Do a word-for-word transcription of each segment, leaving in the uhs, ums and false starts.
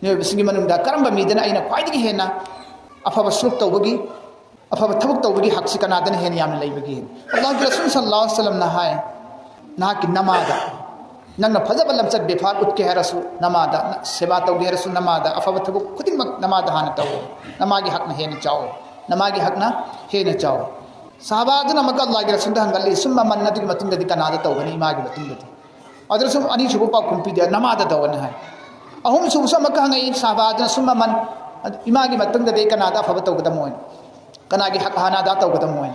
ꯃꯤꯑꯣꯏꯕꯁꯤꯡꯒꯤ ꯃꯅꯨꯡꯗ ꯀꯔꯝꯕ ꯃꯤꯗꯅ ꯑꯩꯅ ꯈ꯭ꯋꯥꯏꯗꯒꯤ ꯍꯦꯟꯅ ꯑꯐꯕ ꯁꯨꯂꯨꯛ ꯇꯧꯕꯒꯤ, ꯑꯐꯕ ꯊꯕꯛ ꯇꯧꯕꯒꯤ ꯍꯛꯁꯤ ꯀꯅꯥꯗꯅ ꯍꯦꯟꯅ ꯌꯥꯝꯅ ꯂꯩꯕꯒꯦ? ꯑꯜꯂꯥꯍꯒꯤ ꯔꯁꯨꯜ ꯁꯜꯂꯜꯂꯥꯍꯨ ꯑꯂꯩꯍꯤ ꯋꯁꯜꯂꯝꯅ ꯍꯥꯏ, ꯅꯍꯥꯛꯀꯤ ꯅꯃꯥꯗ, ꯅꯪꯅ ꯐꯖꯕ ꯂꯝꯆꯠ ꯕꯦꯐꯥꯔ ꯎꯠꯀꯦ ꯍꯥꯏꯔꯁꯨ ꯅꯃꯥꯗ, ꯁꯦꯕꯥ ꯇꯧꯒꯦ ꯍꯥꯏꯔꯁꯨ ꯅꯃꯥꯗ, ꯑꯐꯕ ꯊꯕꯛ ꯈꯨꯗꯤꯡꯃꯛ ꯅꯃꯥꯗ ꯍꯥꯟꯅ ꯇꯧ꯫ ꯅꯃꯥꯒꯤ ꯍꯛꯅ ꯍꯦꯟꯅ ꯆꯥꯎꯋꯤ꯫ ꯅꯃꯥꯒꯤ ꯍꯛꯅ ꯍꯦꯟꯅ ꯆꯥꯎꯋꯤ꯫ ꯁꯍꯥꯕꯥꯗꯨꯅ ꯑꯃꯨꯛꯀ ꯑꯜꯂꯥꯍꯒꯤ ꯔꯁꯨꯜꯗ ꯍꯪꯒꯠꯂꯤ, ꯁꯨꯝꯃ ꯃꯟ, ꯑꯗꯨꯒꯤ ꯃꯇꯨꯡꯗꯗꯤ ꯀꯅꯥꯗ ꯇꯧꯒꯅꯤ? ꯏꯃꯥꯒꯤ ꯃꯇꯨꯡꯗꯗꯤ꯫ ꯑꯗꯨꯗꯁꯨ ꯑꯅꯤꯁꯨꯕ ꯄꯥꯎꯈꯨꯝ ꯄꯤꯗꯦ, ꯅꯃꯥꯗ ꯇꯧꯒꯅꯤ ꯍꯥꯏ꯫ ꯑꯍꯨꯝꯁꯨꯕꯁꯨ ꯑꯃꯨꯛꯀ ꯍꯪꯉꯛꯏ ꯁꯍꯥꯕꯥꯗꯨꯅ, ꯁꯨꯝꯃ ꯃꯟ, ꯏꯃꯥꯒꯤ ꯃꯇꯨꯡꯗꯗꯤ ꯀꯅꯥꯗ ꯑꯐꯕ ꯇꯧꯒꯗꯃꯣꯏ? ꯀꯅꯥꯒꯤ ꯍꯛ ꯍꯥꯟꯅ ꯑꯗꯥ ꯇꯧꯒꯗꯃꯣꯏ?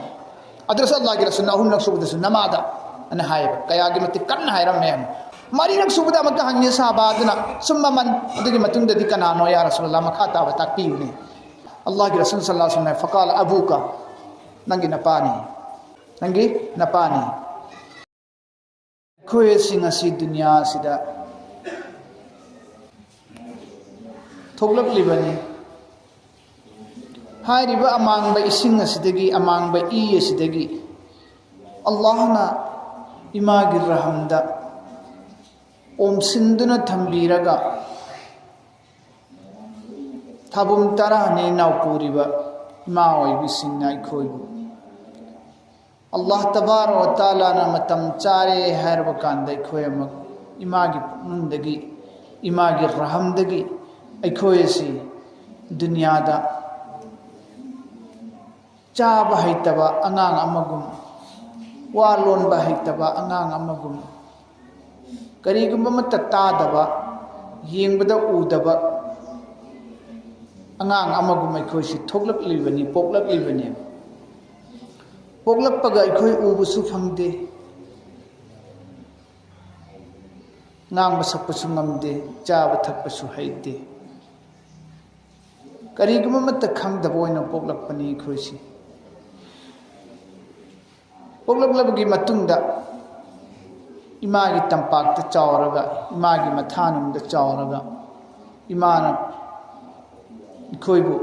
ꯑꯗꯨꯗꯁꯨ ꯑꯜꯂꯥꯍꯒꯤ ꯔꯁꯨꯜꯅ ꯑꯍꯨꯝꯂꯛ ꯁꯨꯕꯗꯁꯨ ꯅꯃꯥꯗ ꯑꯅ ꯍꯥꯏꯌꯦꯕ꯫ ꯀꯌꯥꯒꯤ ꯃꯇꯤꯛ ꯀꯟꯅ ꯍꯥꯏꯔꯝꯃꯦ꯫ ꯃꯔꯤꯔꯛ ꯁꯨꯕꯗ ꯑꯃꯨꯛꯀ ꯍꯪꯉꯤ ꯁꯍꯥꯕꯥꯗꯨꯅ, ꯁꯨꯝꯃ ꯃꯟ, ꯑꯗꯨꯒꯤ ꯃꯇꯨꯡꯗꯗꯤ ꯀꯅꯥꯅꯣ ꯌꯥ ꯔꯁꯨꯂꯜꯂꯥꯍ? ꯃꯈꯥ ꯇꯥꯕ ꯇꯥꯛꯄꯤꯌꯨꯅꯦ꯫ ꯑꯜꯂꯥꯍꯒꯤ ꯔꯁꯨꯜ ꯁꯜꯂꯜꯂꯥꯍꯨ ꯑꯂꯩꯍꯤ ꯋꯁꯜꯂꯝꯅ, ꯐꯀꯥꯂ ꯑꯕꯨꯀ, ꯅꯪꯒꯤ ꯅꯄꯥꯅꯤ, ꯅꯪꯒꯤ ꯅꯄꯥꯅꯤ꯫ ꯑꯩꯈꯣꯏꯁꯤꯡ ꯑꯁꯤ ꯗꯨꯅꯤꯌꯥ ꯑꯁꯤꯗ ꯊꯣꯛꯂꯛꯂꯤꯕꯅꯤ꯫ ꯍꯥꯏꯔꯤꯕ ꯑꯃꯥꯡꯕ ꯏꯁꯤꯡ ꯑꯁꯤꯗꯒꯤ, ꯑꯃꯥꯡꯕ ꯏ ꯑꯁꯤꯗꯒꯤ ꯑꯜꯂꯥꯍꯅ ꯏꯃꯥꯒꯤ ꯔꯍꯝꯗ ꯑꯣꯝꯁꯤꯟꯗꯨꯅ ꯊꯝꯕꯤꯔꯒ, ꯊꯥꯕꯨꯝ ꯇꯔꯥꯅꯤ ꯅꯥꯎꯄꯨꯔꯤꯕ ꯏꯃꯥ ꯑꯣꯏꯕꯤꯁꯤꯡꯅ ꯑꯩꯈꯣꯏꯕꯨ ꯑꯜꯂꯥꯍ ꯇꯕꯥꯔꯛ ꯋ ꯇꯥꯂꯥꯅ ꯃꯇꯝ ꯆꯥꯔꯦ ꯍꯥꯏꯔꯕ ꯀꯥꯟꯗ ꯑꯩꯈꯣꯏ ꯑꯃꯨꯛ ꯏꯃꯥꯒꯤ ꯄꯨꯛꯅꯨꯡꯗꯒꯤ, ꯏꯃꯥꯒꯤ ꯔꯍꯝꯗꯒꯤ ꯑꯩꯈꯣꯏ ꯑꯁꯤ ꯗꯨꯅꯤꯌꯥꯗ ꯆꯥꯕ ꯍꯩꯇꯕ ꯑꯉꯥꯡ ꯑꯃꯒꯨꯝ, ꯋꯥ ꯂꯣꯟꯕ ꯍꯩꯇꯕ ꯑꯉꯥꯡ ꯑꯃꯒꯨꯝ, ꯀꯔꯤꯒꯨꯝꯕ ꯑꯃꯠꯇ ꯇꯥꯗꯕ, ꯌꯦꯡꯕꯗ ꯎꯗꯕ ꯑꯉꯥꯡ ꯑꯃꯒꯨꯝ ꯑꯩꯈꯣꯏꯁꯤ ꯊꯣꯛꯂꯛꯂꯤꯕꯅꯤ, ꯄꯣꯛꯂꯛꯂꯤꯕꯅꯤ꯫ ꯄꯣꯛꯂꯛꯄꯒ ꯑꯩꯈꯣꯏ ꯎꯕꯁꯨ ꯐꯪꯗꯦ, ꯉꯥꯡꯕ ꯁꯛꯄꯁꯨ ꯉꯝꯗꯦ, ꯆꯥꯕ ꯊꯛꯄꯁꯨ ꯍꯩꯇꯦ꯫ ꯀꯔꯤꯒꯨꯝꯕ ꯑꯃꯠꯇ ꯈꯪꯗꯕ ꯑꯣꯏꯅ ꯄꯣꯛꯂꯛꯄꯅꯤ ꯑꯩꯈꯣꯏꯁꯤ꯫ ꯄꯣꯛꯂꯛꯂꯕꯒꯤ ꯃꯇꯨꯡꯗ ꯏꯃꯥꯒꯤ ꯇꯝꯄꯥꯛꯇ ꯆꯥꯎꯔꯒ, ꯏꯃꯥꯒꯤ ꯃꯊꯥꯅꯨꯡꯗ ꯆꯥꯎꯔꯒ, ꯏꯃꯥꯅ ꯑꯩꯈꯣꯏꯕꯨ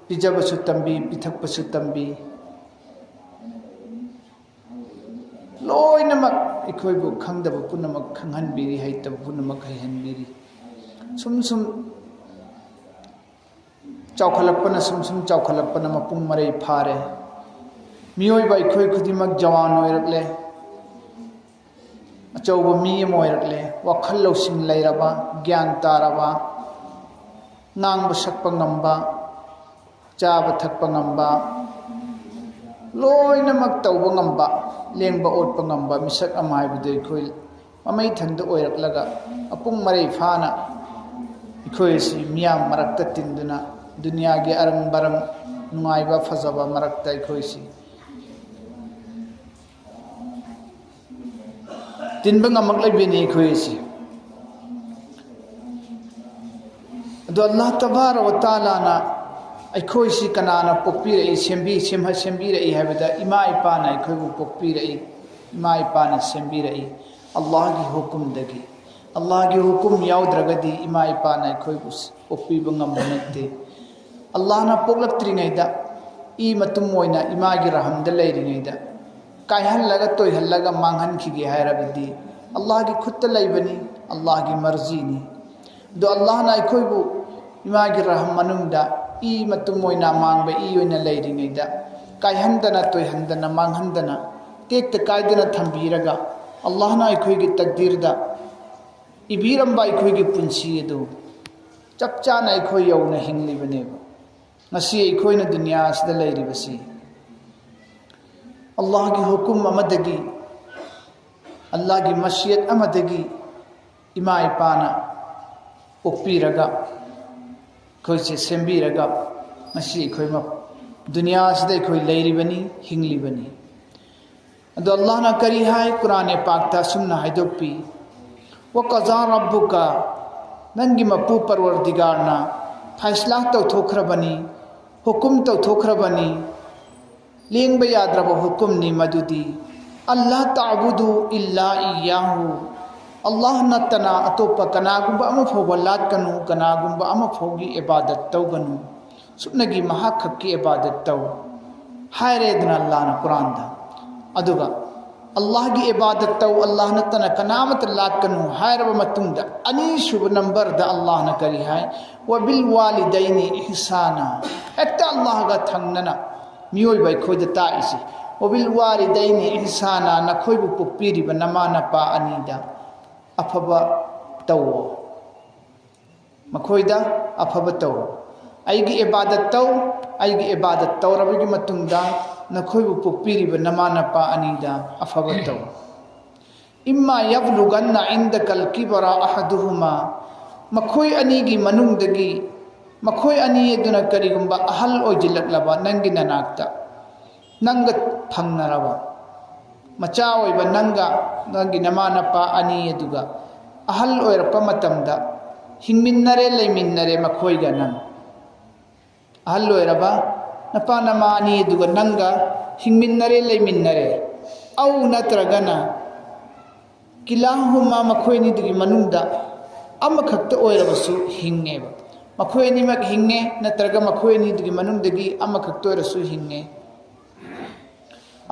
ꯄꯤꯖꯕꯁꯨ ꯇꯝꯕꯤ, ꯄꯤꯊꯛꯄꯁꯨ ꯇꯝꯕꯤ꯫ ꯂꯣꯏꯅꯃꯛ ꯑꯩꯈꯣꯏꯕꯨ ꯈꯪꯗꯕ ꯄꯨꯝꯅꯃꯛ ꯈꯪꯍꯟꯕꯤꯔꯤ, ꯍꯩꯇꯕ ꯄꯨꯝꯅꯃꯛ ꯍꯩꯍꯟꯕꯤꯔꯤ꯫ ꯁꯨꯝ ꯁꯨꯝ ꯆꯥꯎꯈꯠꯂꯛꯄꯅ ꯁꯨꯝ ꯁꯨꯝ ꯆꯥꯎꯈꯠꯂꯛꯄꯅ ꯃꯄꯨꯡ ꯃꯔꯩ ꯐꯥꯔꯦ꯫ ꯃꯤꯑꯣꯏꯕ ꯑꯩꯈꯣꯏ ꯈꯨꯗꯤꯡꯃꯛ ꯖꯋꯥꯟ ꯑꯣꯏꯔꯛꯂꯦ, ꯑꯆꯧꯕ ꯃꯤ ꯑꯃ ꯑꯣꯏꯔꯛꯂꯦ, ꯋꯥꯈꯜ ꯂꯧꯁꯤꯡ ꯂꯩꯔꯕ, ꯒ꯭ꯌꯥꯟ ꯇꯥꯔꯕ, ꯉꯥꯡꯕ ꯁꯛꯄ ꯉꯝꯕ, ꯆꯥꯕ ꯊꯛꯄ ꯉꯝꯕ, ꯂꯣꯏꯅꯃꯛ ꯇꯧꯕ ꯉꯝꯕ, ꯂꯦꯡꯕ ꯑꯣꯠꯄ ꯉꯝꯕ ꯃꯤꯁꯛ ꯑꯃ ꯍꯥꯏꯕꯗꯨ ꯑꯩꯈꯣꯏ ꯃꯃꯩꯊꯟꯗ ꯑꯣꯏꯔꯛꯂꯒ, ꯃꯄꯨꯡ ꯃꯔꯩ ꯐꯥꯅ ꯑꯩꯈꯣꯏ ꯑꯁꯤ ꯃꯤꯌꯥꯝ ꯃꯔꯛꯇ ꯇꯤꯟꯗꯨꯅ, ꯗꯨꯅꯤꯌꯥꯒꯤ ꯑꯔꯪ ꯕꯔꯪ, ꯅꯨꯡꯉꯥꯏꯕ ꯐꯖꯕ ꯃꯔꯛꯇ ꯑꯩꯈꯣꯏꯁꯤ ꯇꯤꯟꯕ ꯉꯝꯃꯛꯂꯤꯕꯅꯤ ꯑꯩꯈꯣꯏ ꯑꯁꯤ꯫ ꯑꯗꯣ ꯑꯜꯂꯥꯍ ꯇꯕꯥꯔꯛ ꯋ ꯇꯥꯂꯥꯅ ꯑꯩꯈꯣꯏꯁꯤ ꯀꯅꯥꯅ ꯄꯣꯛꯄꯤꯔꯛꯏ, ꯁꯦꯝꯕꯤ-, ꯁꯦꯝꯍ-, ꯁꯦꯝꯕꯤꯔꯛꯏ ꯍꯥꯏꯕꯗ, ꯏꯃꯥ ꯏꯄꯥꯅ ꯑꯩꯈꯣꯏꯕꯨ ꯄꯣꯛꯄꯤꯔꯛꯏ, ꯏꯃꯥ ꯏꯄꯥꯅ ꯁꯦꯝꯕꯤꯔꯛꯏ꯫ ꯑꯜꯂꯥꯍꯒꯤ ꯍꯨꯀꯨꯝꯗꯒꯤ, ꯑꯜꯂꯥꯍꯒꯤ ꯍꯨꯀꯨꯝ ꯌꯥꯎꯗ꯭ꯔꯒꯗꯤ ꯏꯃꯥ ꯏꯄꯥꯅ ꯑꯩꯈꯣꯏꯕꯨ ꯄꯣꯛꯄꯤꯕ ꯉꯝꯕ ꯅꯠꯇꯦ꯫ ꯑꯜꯂꯥꯍꯅ ꯄꯣꯛꯂꯛꯇ꯭ꯔꯤꯉꯩꯗ, ꯏ ꯃꯇꯨꯝ ꯑꯣꯏꯅ ꯏꯃꯥꯒꯤ ꯔꯍꯝꯗ ꯂꯩꯔꯤꯉꯩꯗ, ꯀꯥꯏꯍꯜꯂꯒ, ꯇꯣꯏꯍꯜꯂꯒ ꯃꯥꯡꯍꯟꯈꯤꯒꯦ ꯍꯥꯏꯔꯕꯗꯤ, ꯑꯜꯂꯥꯍꯒꯤ ꯈꯨꯠꯇ ꯂꯩꯕꯅꯤ, ꯑꯜꯂꯥꯍꯒꯤ ꯃꯔꯖꯤꯅꯤ꯫ ꯑꯗꯣ ꯑꯜꯂꯥꯍꯅ ꯑꯩꯈꯣꯏꯕꯨ ꯏꯃꯥꯒꯤ ꯔꯍꯝ ꯃꯅꯨꯡꯗ ꯏ ꯃꯇꯨꯝ ꯑꯣꯏꯅ, ꯑꯃꯥꯡꯕ ꯏ ꯑꯣꯏꯅ ꯂꯩꯔꯤꯉꯩꯗ, ꯀꯥꯏꯍꯟꯗꯅ, ꯇꯣꯏꯍꯟꯗꯅ, ꯃꯥꯡꯍꯟꯗꯅ, ꯇꯦꯛꯇ ꯀꯥꯏꯗꯅ ꯊꯝꯕꯤꯔꯒ, ꯑꯜꯂꯥꯍꯅ ꯑꯩꯈꯣꯏꯒꯤ ꯇꯛꯗꯤꯔꯗ ꯏꯕꯤꯔꯝꯕ ꯑꯩꯈꯣꯏꯒꯤ ꯄꯨꯟꯁꯤ ꯑꯗꯨ ꯆꯞ ꯆꯥꯅ ꯑꯩꯈꯣꯏ ꯌꯧꯅ ꯍꯤꯡꯂꯤꯕꯅꯦꯕ꯫ ꯉꯁꯤ ꯑꯩꯈꯣꯏꯅ ꯗꯨꯅꯤꯌꯥ ꯑꯁꯤꯗ ꯂꯩꯔꯤꯕꯁꯤ ꯑꯜꯂꯥꯍꯒꯤ ꯍꯨꯀꯨꯝ ꯑꯃꯗꯒꯤ, ꯑꯜꯂꯥꯍꯒꯤ ꯃꯁꯤꯌꯠ ꯑꯃꯗꯒꯤ ꯏꯃꯥ ꯏꯄꯥꯅ ꯄꯣꯛꯄꯤꯔꯒ, ꯑꯩꯈꯣꯏꯁꯦ ꯁꯦꯝꯕꯤꯔꯒ, ꯉꯁꯤ ꯑꯩꯈꯣꯏ ꯃ-, ꯗꯨꯅꯤꯌꯥ ꯑꯁꯤꯗ ꯑꯩꯈꯣꯏ ꯂꯩꯔꯤꯕꯅꯤ, ꯍꯤꯡꯂꯤꯕꯅꯤ꯫ ꯑꯗꯣ ꯑꯜꯂꯥꯍꯅ ꯀꯔꯤ ꯍꯥꯏ? ꯀꯨꯔꯥꯟ ꯄꯥꯛꯇ ꯑꯁꯨꯝꯅ ꯍꯥꯏꯗꯣꯛꯄꯤ, "ꯋ ꯀꯖꯥ ꯔꯕꯨꯀ", ꯅꯪꯒꯤ ꯃꯄꯨ ꯄꯔꯋꯔꯗꯤꯒꯥꯔꯅ ꯐꯩꯁꯂꯥ ꯇꯧꯊꯣꯛꯈ꯭ꯔꯕꯅꯤ, ꯍꯨꯀꯨꯝ ꯇꯧꯊꯣꯛꯈ꯭ꯔꯕꯅꯤ, ꯂꯦꯡꯕ ꯌꯥꯗ꯭ꯔꯕ ꯍꯨꯀꯨꯝꯅꯤ ꯃꯗꯨꯗꯤ, "ꯑꯜꯂꯥ ꯇꯥꯕꯨꯗꯨ ꯏꯜꯂꯥ ꯏꯌꯥꯍꯨ", ꯑꯜꯂꯥꯍ ꯅꯠꯇꯅ ꯑꯇꯣꯞꯄ ꯀꯅꯥꯒꯨꯝꯕ ꯑꯃ ꯐꯥꯎꯕ ꯂꯥꯠꯀꯅꯨ, ꯀꯅꯥꯒꯨꯝꯕ ꯑꯃ ꯐꯥꯎꯒꯤ ꯏꯕꯥꯗꯠ ꯇꯧꯒꯅꯨ, ꯁꯨꯞꯅꯒꯤ ꯃꯍꯥꯛ ꯈꯛꯀꯤ ꯏꯕꯥꯗꯠ ꯇꯧ ꯍꯥꯏꯔꯦꯗꯅ ꯑꯜꯂꯥꯍꯅ ꯀꯨꯔꯥꯟꯗ꯫ ꯑꯗꯨꯒ ꯑꯜꯂꯥꯍꯒꯤ ꯏꯕꯥꯗꯠ ꯇꯧ, ꯑꯜꯂꯥꯍ ꯅꯠꯇꯅ ꯀꯅꯥꯃꯠꯇ ꯂꯥꯠꯀꯅꯨ ꯍꯥꯏꯔꯕ ꯃꯇꯨꯡꯗ, ꯑꯅꯤꯁꯨꯕ ꯅꯝꯕꯔꯗ ꯑꯜꯂꯥꯍꯅ ꯀꯔꯤ ꯍꯥꯏ? "ꯋꯕꯤꯜ ꯋꯥꯂꯤꯗꯩꯅꯤ ꯏꯍꯁꯥꯅ"꯫ ꯍꯦꯛꯇ ꯑꯜꯂꯥꯍꯒ ꯊꯪꯅꯅ ꯃꯤꯑꯣꯏꯕ ꯑꯩꯈꯣꯏꯗ ꯇꯥꯛꯏꯁꯤ, "ꯋꯕꯤꯜ ꯋꯥꯂꯤꯗꯩꯅꯤ ꯏꯍꯁꯥꯅ", ꯅꯈꯣꯏꯕꯨ ꯄꯣꯛꯄꯤꯔꯤꯕ ꯅꯃꯥ ꯅꯄꯥ ꯑꯅꯤꯗ ꯑꯐꯕ ꯇꯧꯋꯣ꯫ ꯃꯈꯣꯏꯗ ꯑꯐꯕ ꯇꯧ꯫ ꯑꯩꯒꯤ ꯏꯕꯥꯗꯠ ꯇꯧ꯫ ꯑꯩꯒꯤ ꯏꯕꯥꯗꯠ ꯇꯧꯔꯕꯒꯤ ꯃꯇꯨꯡꯗ ꯅꯈꯣꯏꯕꯨ ꯄꯣꯛꯄꯤꯔꯤꯕ ꯅꯃꯥ ꯅꯄꯥ ꯑꯅꯤꯗ ꯑꯐꯕ ꯇꯧ꯫ "ꯏꯝꯃꯥ ꯌꯕ꯭ꯂꯨꯒꯟꯅ ꯏꯟꯗꯀꯜ ꯀꯤꯕꯔ ꯑꯍꯗꯨꯍꯨꯃꯥ", ꯃꯈꯣꯏ ꯑꯅꯤꯒꯤ ꯃꯅꯨꯡꯗꯒꯤ ꯃꯈꯣꯏ ꯑꯅꯤ ꯑꯗꯨꯅ ꯀꯔꯤꯒꯨꯝꯕ ꯑꯍꯜ ꯑꯣꯏꯖꯤꯜꯂꯛꯂꯕ ꯅꯪꯒꯤ ꯅꯅꯥꯛꯇ, ꯅꯪꯒ ꯊꯪꯅꯔꯕ ꯃꯆꯥ ꯑꯣꯏꯕ ꯅꯪꯒ ꯅꯪꯒꯤ ꯅꯃꯥ ꯅꯄꯥ ꯑꯅꯤ ꯑꯗꯨꯒ ꯑꯍꯜ ꯑꯣꯏꯔꯛꯄ ꯃꯇꯝꯗ ꯍꯤꯡꯃꯤꯟꯅꯔꯦ, ꯂꯩꯃꯤꯟꯅꯔꯦ ꯃꯈꯣꯏꯒ ꯅꯪ꯫ ꯑꯍꯜ ꯑꯣꯏꯔꯕ ꯅꯄꯥ ꯅꯃꯥ ꯑꯅꯤ ꯑꯗꯨꯒ ꯅꯪꯒ ꯍꯤꯡꯃꯤꯟꯅꯔꯦ, ꯂꯩꯃꯤꯟꯅꯔꯦ꯫ ꯑꯧ ꯅꯠꯇ꯭ꯔꯒꯅ ꯀꯤꯂꯥꯍꯨꯃꯥ, ꯃꯈꯣꯏ ꯑꯅꯤꯗꯨꯒꯤ ꯃꯅꯨꯡꯗ ꯑꯃꯈꯛꯇ ꯑꯣꯏꯔꯕꯁꯨ ꯍꯤꯡꯉꯦꯕ꯫ ꯃꯈꯣꯏ ꯑꯅꯤꯃꯛ ꯍꯤꯡꯉꯦ ꯅꯠꯇ꯭ꯔꯒ ꯃꯈꯣꯏ ꯑꯅꯤꯗꯨꯒꯤ ꯃꯅꯨꯡꯗꯒꯤ ꯑꯃꯈꯛꯇ ꯑꯣꯏꯔꯁꯨ ꯍꯤꯡꯉꯦ꯫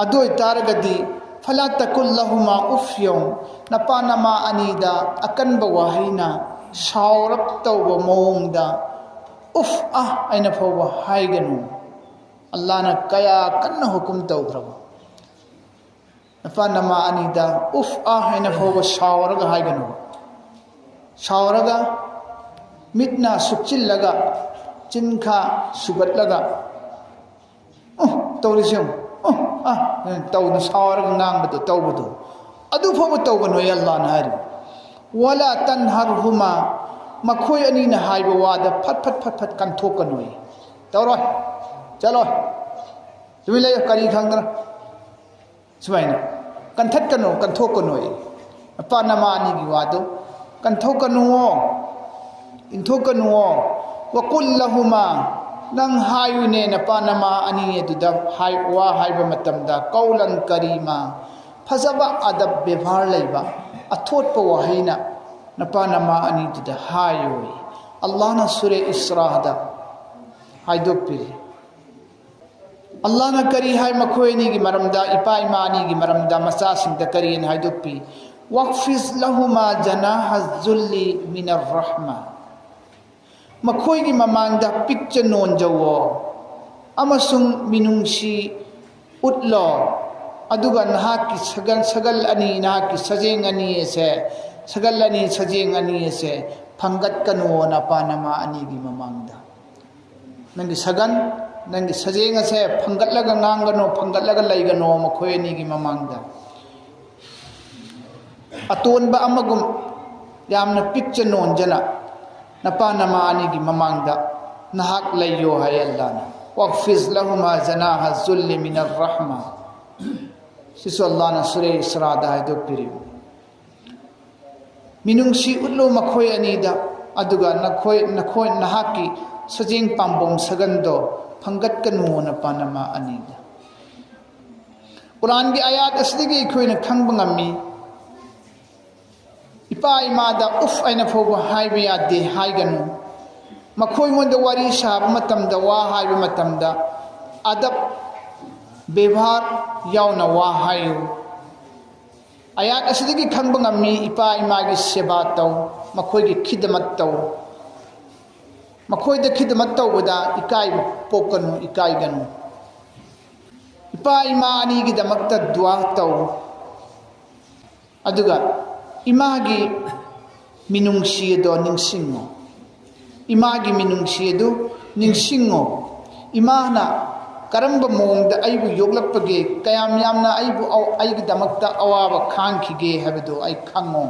ꯑꯗꯨ ꯑꯣꯏꯇꯥꯔꯒꯗꯤ, "ꯐꯂꯥ ꯇꯀꯨꯜ ꯂꯍꯨꯃꯥ ꯎꯐ ꯌꯧ", ꯅꯄꯥ ꯅꯃꯥ ꯑꯅꯤꯗ ꯑꯀꯟꯕ ꯋꯥꯍꯩꯅ ꯁꯥꯎꯔꯞ ꯇꯧꯕ ꯃꯑꯣꯡꯗ "ꯎꯐ ꯑꯥ" ꯑꯩꯅ ꯐꯥꯎꯕ ꯍꯥꯏꯒꯅꯨ꯫ ꯑꯜꯂꯥꯍꯅ ꯀꯌꯥ ꯀꯟꯅ ꯍꯨꯀꯨꯝ ꯇꯧꯈ꯭ꯔꯕ꯫ ꯅꯄꯥ ꯅꯃꯥ ꯑꯅꯤꯗ "ꯎꯐ ꯑꯥ" ꯍꯥꯏꯅ ꯐꯥꯎꯕ ꯁꯥꯎꯔꯒ ꯍꯥꯏꯒꯅꯨ꯫ ꯁꯥꯎꯔꯒ, ꯃꯤꯠꯅ ꯁꯨꯛꯆꯤꯜꯂꯒ, ꯆꯤꯟꯈꯥ ꯁꯨꯒꯠꯂꯒ, "ꯎ, ꯇꯧꯔꯤꯁꯦ ꯌꯦꯡꯉꯨ, ꯎ, ꯑꯥ" ꯇꯧꯅ ꯁꯥꯎꯔꯒ ꯉꯥꯡꯕꯗꯣ, ꯇꯧꯕꯗꯣ, ꯑꯗꯨ ꯐꯥꯎꯕ ꯇꯧꯒꯅꯨ, ꯑꯜꯂꯥꯍꯅ ꯍꯥꯏꯔꯤꯕ꯫ "ꯋꯥꯂꯥ ꯇꯟꯍꯔꯍꯨꯃꯥ", ꯃꯈꯣꯏ ꯑꯅꯤꯅ ꯍꯥꯏꯕ ꯋꯥꯗ ꯐꯠ ꯐꯠ ꯐꯠ ꯐꯠ ꯀꯟꯊꯣꯛꯀꯅꯨ꯫ "ꯇꯧꯔꯣꯏ, ꯆꯠꯂꯣꯏ, ꯇꯨꯃꯤꯟ ꯂꯩꯌꯨ, ꯀꯔꯤ ꯈꯪꯗꯅ?" ꯁꯨꯃꯥꯏꯅ ꯀꯟꯊꯠꯀꯅꯨ, ꯀꯟꯊꯣꯛꯀꯅꯨ꯫ ꯅꯄꯥ ꯅꯃꯥ ꯑꯅꯤꯒꯤ ꯋꯥꯗꯨ ꯀꯟꯊꯣꯛꯀꯅꯨꯋꯣ, ꯏꯟꯊꯣꯛꯀꯅꯨꯋꯣ꯫ "ꯋꯥꯀꯨꯜ ꯂꯍꯨꯃꯥ", ꯅꯪ ꯍꯥꯏꯌꯨꯅꯦ, ꯅꯄꯥ ꯅꯃꯥ ꯑꯅꯤ ꯑꯗꯨꯗ ꯍꯥꯏ-, ꯋꯥ ꯍꯥꯏꯕ ꯃꯇꯝꯗ, "ꯀꯧꯂꯟ ꯀꯔꯤꯃꯥ", ꯐꯖꯕ ꯑꯗꯕ ꯕꯦꯕꯥꯔ ꯂꯩꯕ ꯑꯊꯣꯠꯄ ꯋꯥꯍꯩꯅ ꯅꯄꯥ ꯅꯃꯥ ꯑꯅꯤꯗꯨꯗ ꯍꯥꯏꯌꯨ꯫ ꯑꯜꯂꯥꯍꯅ ꯁꯨꯔꯦ ꯏꯁ꯭ꯔꯥꯗ ꯍꯥꯏꯗꯣꯛꯄꯤꯔꯤ꯫ ꯑꯜꯂꯥꯍꯅ ꯀꯔꯤ ꯍꯥꯏ ꯃꯈꯣꯏ ꯑꯅꯤꯒꯤ ꯃꯔꯝꯗ, ꯏꯄꯥ ꯏꯃꯥ ꯑꯅꯤꯒꯤ ꯃꯔꯝꯗ, ꯃꯆꯥꯁꯤꯡꯗ ꯀꯔꯤꯅ ꯍꯥꯏꯗꯣꯛꯄꯤ? "ꯋꯥꯛꯐꯤꯖ ꯂꯍꯨꯃꯥ ꯖꯅꯥꯍ ꯖꯨꯜꯂꯤ ꯃꯤꯅꯔ ꯔꯍꯃꯥ"꯫ ꯃꯈꯣꯏꯒꯤ ꯃꯃꯥꯡꯗ ꯄꯤꯛꯆ ꯅꯣꯟꯖꯧꯋꯣ ꯑꯃꯁꯨꯡ ꯃꯤꯅꯨꯡꯁꯤ ꯎꯠꯂꯣ, ꯑꯗꯨꯒ ꯅꯍꯥꯛꯀꯤ ꯁꯒꯜ, ꯁꯒꯜ ꯑꯅꯤ, ꯅꯍꯥꯛꯀꯤ ꯁꯖꯦꯡ ꯑꯅꯤ ꯑꯁꯦ, ꯁꯒꯜ ꯑꯅꯤ, ꯁꯖꯦꯡ ꯑꯅꯤ ꯑꯁꯦ ꯐꯪꯒꯠꯀꯅꯨꯋꯣ ꯅꯄꯥ ꯅꯃꯥ ꯑꯅꯤꯒꯤ ꯃꯃꯥꯡꯗ꯫ ꯅꯪꯒꯤ ꯁꯒꯜ, ꯅꯪꯒꯤ ꯁꯖꯦꯡ ꯑꯁꯦ ꯐꯪꯒꯠꯂꯒ ꯉꯥꯡꯒꯅꯨ, ꯐꯪꯒꯠꯂꯒ ꯂꯩꯒꯅꯨ ꯃꯈꯣꯏ ꯑꯅꯤꯒꯤ ꯃꯃꯥꯡꯗ꯫ ꯑꯇꯣꯟꯕ ꯑꯃꯒꯨꯝ ꯌꯥꯝꯅ ꯄꯤꯛꯆ ꯅꯣꯟꯖꯅ ꯅꯄꯥ ꯅꯃꯥ ꯑꯅꯤꯒꯤ ꯃꯃꯥꯡꯗ ꯅꯍꯥꯛ ꯂꯩꯌꯣ ꯍꯥꯏ ꯑꯜꯂꯥꯍꯅ꯫ "ꯋꯥꯛꯐꯤꯖ ꯂꯍꯨꯃꯥ ꯖꯅꯥꯍ ꯖꯨꯜꯂꯤ ꯃꯤꯅꯔ ꯔꯍꯃꯥ"꯫ ꯁꯤꯁꯨ ꯑꯜꯂꯥꯍꯅ ꯁꯨꯔꯦ ꯏꯁꯔꯥꯗ ꯍꯥꯏꯗꯣꯛꯄꯤꯔꯤꯕꯅꯤ꯫ "ꯃꯤꯅꯨꯡꯁꯤ ꯎꯠꯂꯨ ꯃꯈꯣꯏ ꯑꯅꯤꯗ, ꯑꯗꯨꯒ ꯅꯈꯣꯏ, ꯅꯈꯣꯏ, ꯅꯍꯥꯛꯀꯤ ꯁꯖꯦꯡ ꯄꯥꯝꯕꯣꯝ ꯁꯒꯟꯗꯣ ꯐꯪꯒꯠꯀꯅꯨ ꯅꯄꯥ ꯅꯃꯥ ꯑꯅꯤꯗ"꯫ ꯀꯨꯔꯥꯟꯒꯤ ꯑꯥꯌꯥꯠ ꯑꯁꯤꯗꯒꯤ ꯑꯩꯈꯣꯏꯅ ꯈꯪꯕ ꯉꯝꯃꯤ, ꯏꯄꯥ ꯏꯃꯥꯗ ꯎꯐ ꯍꯥꯏꯅ ꯐꯥꯎꯕ ꯍꯥꯏꯕ ꯌꯥꯗꯦ, ꯍꯥꯏꯒꯅꯨ꯫ ꯃꯈꯣꯏꯉꯣꯟꯗ ꯋꯥꯔꯤ ꯁꯥꯕ ꯃꯇꯝꯗ, ꯋꯥ ꯍꯥꯏꯕ ꯃꯇꯝꯗ ꯑꯗꯕ, ꯕꯦꯕꯥꯔ ꯌꯥꯎꯅ ꯋꯥ ꯍꯥꯏꯌꯨ꯫ ꯑꯥꯌꯥꯠ ꯑꯁꯤꯗꯒꯤ ꯈꯪꯕ ꯉꯝꯃꯤ, ꯏꯄꯥ ꯏꯃꯥꯒꯤ ꯁꯦꯕꯥ ꯇꯧ, ꯃꯈꯣꯏꯒꯤ ꯈꯤꯗꯃꯠ ꯇꯧ꯫ ꯃꯈꯣꯏꯗ ꯈꯤꯗꯃꯠ ꯇꯧꯕꯗ ꯏꯀꯥꯏꯕ ꯄꯣꯛꯀꯅꯨ, ꯏꯀꯥꯏꯒꯅꯨ꯫ ꯏꯄꯥ ꯏꯃꯥ ꯑꯅꯤꯒꯤꯗꯃꯛꯇ ꯗꯨꯋꯥ ꯇꯧ꯫ ꯑꯗꯨꯒ ꯏꯃꯥꯒꯤ ꯃꯤꯅꯨꯡꯁꯤ ꯑꯗꯣ ꯅꯤꯡꯁꯤꯡꯉꯨ꯫ ꯏꯃꯥꯒꯤ ꯃꯤꯅꯨꯡꯁꯤ ꯑꯗꯨ ꯅꯤꯡꯁꯤꯡꯉꯨ꯫ ꯏꯃꯥꯅ ꯀꯔꯝꯕ ꯃꯑꯣꯡꯗ ꯑꯩꯕꯨ ꯌꯣꯛꯂꯛꯄꯒꯦ, ꯀꯌꯥꯝ ꯌꯥꯝꯅ ꯑꯩꯕꯨ ꯑꯩꯒꯤꯗꯃꯛꯇ ꯑꯋꯥꯕ ꯈꯥꯡꯈꯤꯒꯦ ꯍꯥꯏꯕꯗꯨ ꯑꯩ ꯈꯪꯉꯨ꯫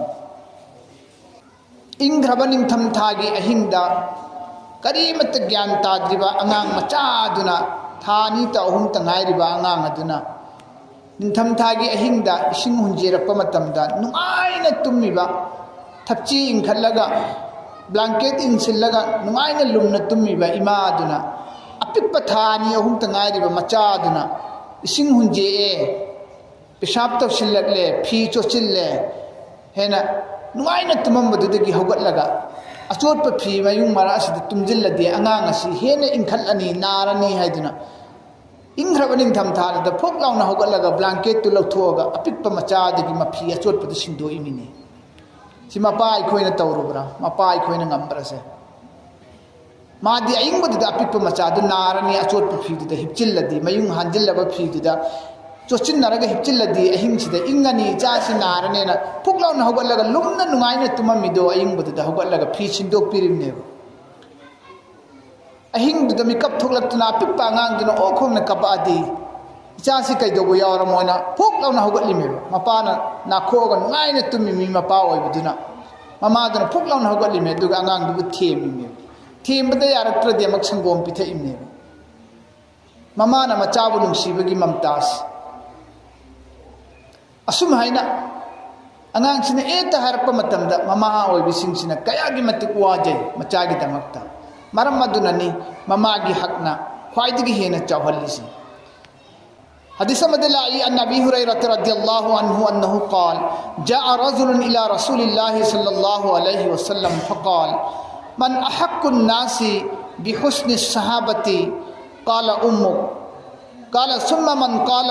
ꯏꯪꯈ꯭ꯔꯕ ꯅꯤꯡꯊꯝꯊꯥꯒꯤ ꯑꯍꯤꯡꯗ ꯀꯔꯤꯃꯠꯇ ꯒ꯭ꯌꯥꯟ ꯇꯥꯗ꯭ꯔꯤꯕ ꯑꯉꯥꯡ ꯃꯆꯥ ꯑꯗꯨꯅ, ꯊꯥ ꯑꯅꯤꯇ ꯑꯍꯨꯝꯇ ꯉꯥꯏꯔꯤꯕ ꯑꯉꯥꯡ ꯑꯗꯨꯅ ꯅꯤꯡꯊꯝꯊꯥꯒꯤ ꯑꯍꯤꯡꯗ ꯏꯁꯤꯡ ꯍꯨꯟꯖꯦꯔꯛꯄ ꯃꯇꯝꯗ ꯅꯨꯡꯉꯥꯏꯅ ꯇꯨꯝꯃꯤꯕ, ꯊꯞꯆꯤ ꯏꯟꯈꯠꯂꯒ, ꯕ꯭ꯂꯥꯡꯀꯦꯠ ꯏꯟꯁꯤꯜꯂꯒ ꯅꯨꯡꯉꯥꯏꯅ ꯂꯨꯝꯅ ꯇꯨꯝꯃꯤꯕ ꯏꯃꯥ ꯑꯗꯨꯅ, ꯑꯄꯤꯛꯄ ꯊꯥ ꯑꯅꯤ ꯑꯍꯨꯝꯇ ꯉꯥꯏꯔꯤꯕ ꯃꯆꯥ ꯑꯗꯨꯅ ꯏꯁꯤꯡ ꯍꯨꯟꯖꯦꯛꯑꯦ, ꯄꯦꯁꯥꯞ ꯇꯧꯁꯤꯜꯂꯛꯂꯦ, ꯐꯤ ꯆꯣꯠꯁꯤꯜꯂꯦ ꯍꯥꯏꯅ ꯅꯨꯡꯉꯥꯏꯅ ꯇꯨꯝꯃꯝꯕꯗꯨꯗꯒꯤ ꯍꯧꯒꯠꯂꯒ ꯑꯆꯣꯠꯄ ꯐꯤ ꯃꯌꯨꯡ ꯃꯔꯛ ꯑꯁꯤꯗ ꯇꯨꯝꯁꯤꯜꯂꯗꯤ ꯑꯉꯥꯡ ꯑꯁꯤ ꯍꯦꯟꯅ ꯏꯟꯈꯠꯂꯅꯤ, ꯅꯥꯔꯅꯤ ꯍꯥꯏꯗꯨꯅ ꯏꯪꯈ꯭ꯔꯕ ꯅꯤꯡꯊꯝ ꯊꯥꯗꯨꯗ ꯐꯨꯛ ꯂꯥꯎꯅ ꯍꯧꯒꯠꯂꯒ ꯕ꯭ꯂꯥꯡꯀꯦꯠꯇꯨ ꯂꯧꯊꯣꯛꯑꯒ ꯑꯄꯤꯛꯄ ꯃꯆꯥꯗꯨꯒꯤ ꯃꯐꯤ ꯑꯆꯣꯠꯄꯗꯨ ꯁꯤꯟꯗꯣꯛꯏꯃꯤꯅꯦ꯫ ꯁꯤ ꯃꯄꯥ ꯑꯩꯈꯣꯏꯅ ꯇꯧꯔꯨꯕ꯭ꯔꯥ? ꯃꯄꯥ ꯑꯩꯈꯣꯏꯅ ꯉꯝꯕ꯭ꯔꯥꯁꯦ? ꯃꯥꯗꯤ ꯑꯏꯪꯕꯗꯨꯗ ꯑꯄꯤꯛꯄ ꯃꯆꯥꯗꯨ ꯅꯥꯔꯅꯤ, ꯑꯆꯣꯠꯄ ꯐꯤꯗꯨꯗ ꯍꯤꯞꯆꯤꯜꯂꯗꯤ, ꯃꯌꯨꯡ ꯍꯥꯟꯖꯤꯜꯂꯕ ꯐꯤꯗꯨꯗ ꯆꯣꯠꯁꯤꯟꯅꯔꯒ ꯍꯤꯞꯆꯤꯜꯂꯗꯤ, ꯑꯍꯤꯡꯁꯤꯗ ꯏꯪꯉꯅꯤ, ꯏꯆꯥꯁꯤ ꯅꯥꯔꯅꯦꯅ ꯐꯨꯛ ꯂꯥꯎꯅ ꯍꯧꯒꯠꯂꯒ ꯂꯨꯝꯅ ꯅꯨꯡꯉꯥꯏꯅ ꯇꯨꯝꯃꯝꯃꯤꯗꯣ, ꯑꯏꯪꯕꯗꯨꯗ ꯍꯧꯒꯠꯂꯒ ꯐꯤ ꯁꯤꯟꯗꯣꯛꯄꯤꯔꯤꯕꯅꯦꯕ꯫ ꯑꯍꯤꯡꯗꯨꯗ ꯃꯤꯀꯞ ꯊꯣꯛꯂꯛꯇꯨꯅ ꯑꯄꯤꯛꯄ ꯑꯉꯥꯡꯗꯨꯅ ꯑꯣꯛ ꯈꯣꯡꯅ ꯀꯞꯄꯛꯑꯗꯤ, ꯏꯆꯥꯁꯤ ꯀꯩꯗꯧꯕ ꯌꯥꯎꯔꯝꯃꯣꯏꯅ ꯐꯨꯛ ꯂꯥꯎꯅ ꯍꯧꯒꯠꯂꯤꯃꯦꯕ꯫ ꯃꯄꯥꯅ ꯅꯥꯈꯣꯛꯑꯒ ꯅꯨꯡꯉꯥꯏꯅ ꯇꯨꯝꯃꯤ ꯃꯤ ꯃꯄꯥ ꯑꯣꯏꯕꯗꯨꯅ, ꯃꯃꯥꯗꯨꯅ ꯐꯨꯛ ꯂꯥꯎꯅ ꯍꯧꯒꯠꯂꯤꯃꯦ, ꯑꯗꯨꯒ ꯑꯉꯥꯡꯗꯨꯕꯨ ꯊꯦꯝꯃꯤꯃꯦꯕ꯫ ꯊꯦꯝꯕꯗ ꯌꯥꯔꯛꯇ꯭ꯔꯗꯤ ꯑꯃꯨꯛ ꯁꯪꯒꯣꯝ ꯄꯤꯊꯛꯏꯃꯦꯕ꯫ ꯃꯃꯥꯅ ꯃꯆꯥꯕꯨ ꯅꯨꯡꯁꯤꯕꯒꯤ ꯃꯝꯇꯥꯖ꯫ ꯑꯁꯨꯝ ꯍꯥꯏꯅ ꯑꯉꯥꯡꯁꯤꯅ ꯑꯦꯇ ꯍꯥꯏꯔꯛꯄ ꯃꯇꯝꯗ ꯃꯃꯥ ꯑꯣꯏꯕꯁꯤꯡꯁꯤꯅ ꯀꯌꯥꯒꯤ ꯃꯇꯤꯛ ꯋꯥꯖꯩ ꯃꯆꯥꯒꯤꯗꯃꯛꯇ꯫ ꯃꯔꯝ ꯑꯗꯨꯅꯅꯤ ꯃꯃꯥꯒꯤ ꯍꯛꯅ ꯈ꯭ꯋꯥꯏꯗꯒꯤ ꯍꯦꯟꯅ ꯆꯥꯎꯍꯜꯂꯤꯁꯤ꯫ ꯍꯗꯤꯁ ꯑꯃꯗ ꯂꯥꯛꯏ, عن أبي هريرة رضي الله عنه أنه قال: جاء رجل إلى رسول الله صلى الله عليه وسلم فقال: من أحق الناس بحسن الصحابة؟ قال: أمك. قال: ثم من؟ قال: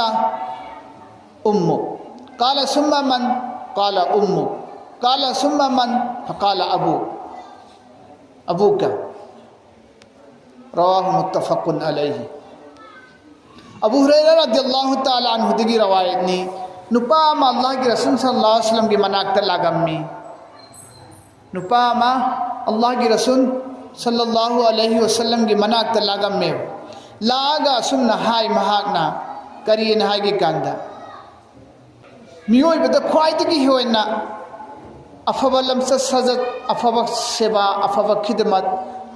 أمك. قال: ثم من؟ قال: أمك. قال: ثم من؟ فقال: أبوك. أبوك. رواه متفق عليه. ꯑꯕꯨ ꯍꯨꯔꯩꯔꯥ ꯔꯗꯤꯌꯜꯂꯥꯍꯨ ꯇꯥꯂꯥ ꯑꯟꯍꯨꯗꯒꯤ ꯔꯋꯥꯌꯠꯅꯤ꯫ ꯅꯨꯄꯥ ꯑꯃ ꯑꯜꯂꯥꯍꯒꯤ ꯔꯁꯨꯜ ꯁꯜꯂꯜꯂꯥꯍꯨ ꯑꯂꯩꯍꯤ ꯋꯁꯜꯂꯝꯒꯤ ꯃꯅꯥꯛꯇ ꯂꯥꯛꯂꯝꯃꯤ꯫ ꯅꯨꯄꯥ ꯑꯃ ꯑꯜꯂꯥꯍꯒꯤ ꯔꯁꯨꯜ ꯁꯜꯂꯜꯂꯥꯍꯨ ꯑꯂꯩꯍꯤ ꯋꯁꯜꯂꯝꯒꯤ ꯃꯅꯥꯛꯇ ꯂꯥꯛꯂꯝꯃꯦꯕ꯫ ꯂꯥꯛꯑꯒ ꯑꯁꯨꯝꯅ ꯍꯥꯏ ꯃꯍꯥꯛꯅ, ꯀꯔꯤꯅ ꯍꯥꯏꯒꯦ ꯀꯥꯟꯗ, ꯃꯤꯑꯣꯏꯕꯗ ꯈ꯭ꯋꯥꯏꯗꯒꯤ ꯍꯦꯟꯅ ꯑꯐꯕ ꯂꯝꯆꯠ ꯁꯥꯖꯠ, ꯑꯐꯕ ꯁꯦꯕꯥ, ꯑꯐꯕ ꯈꯤꯗꯃꯠ,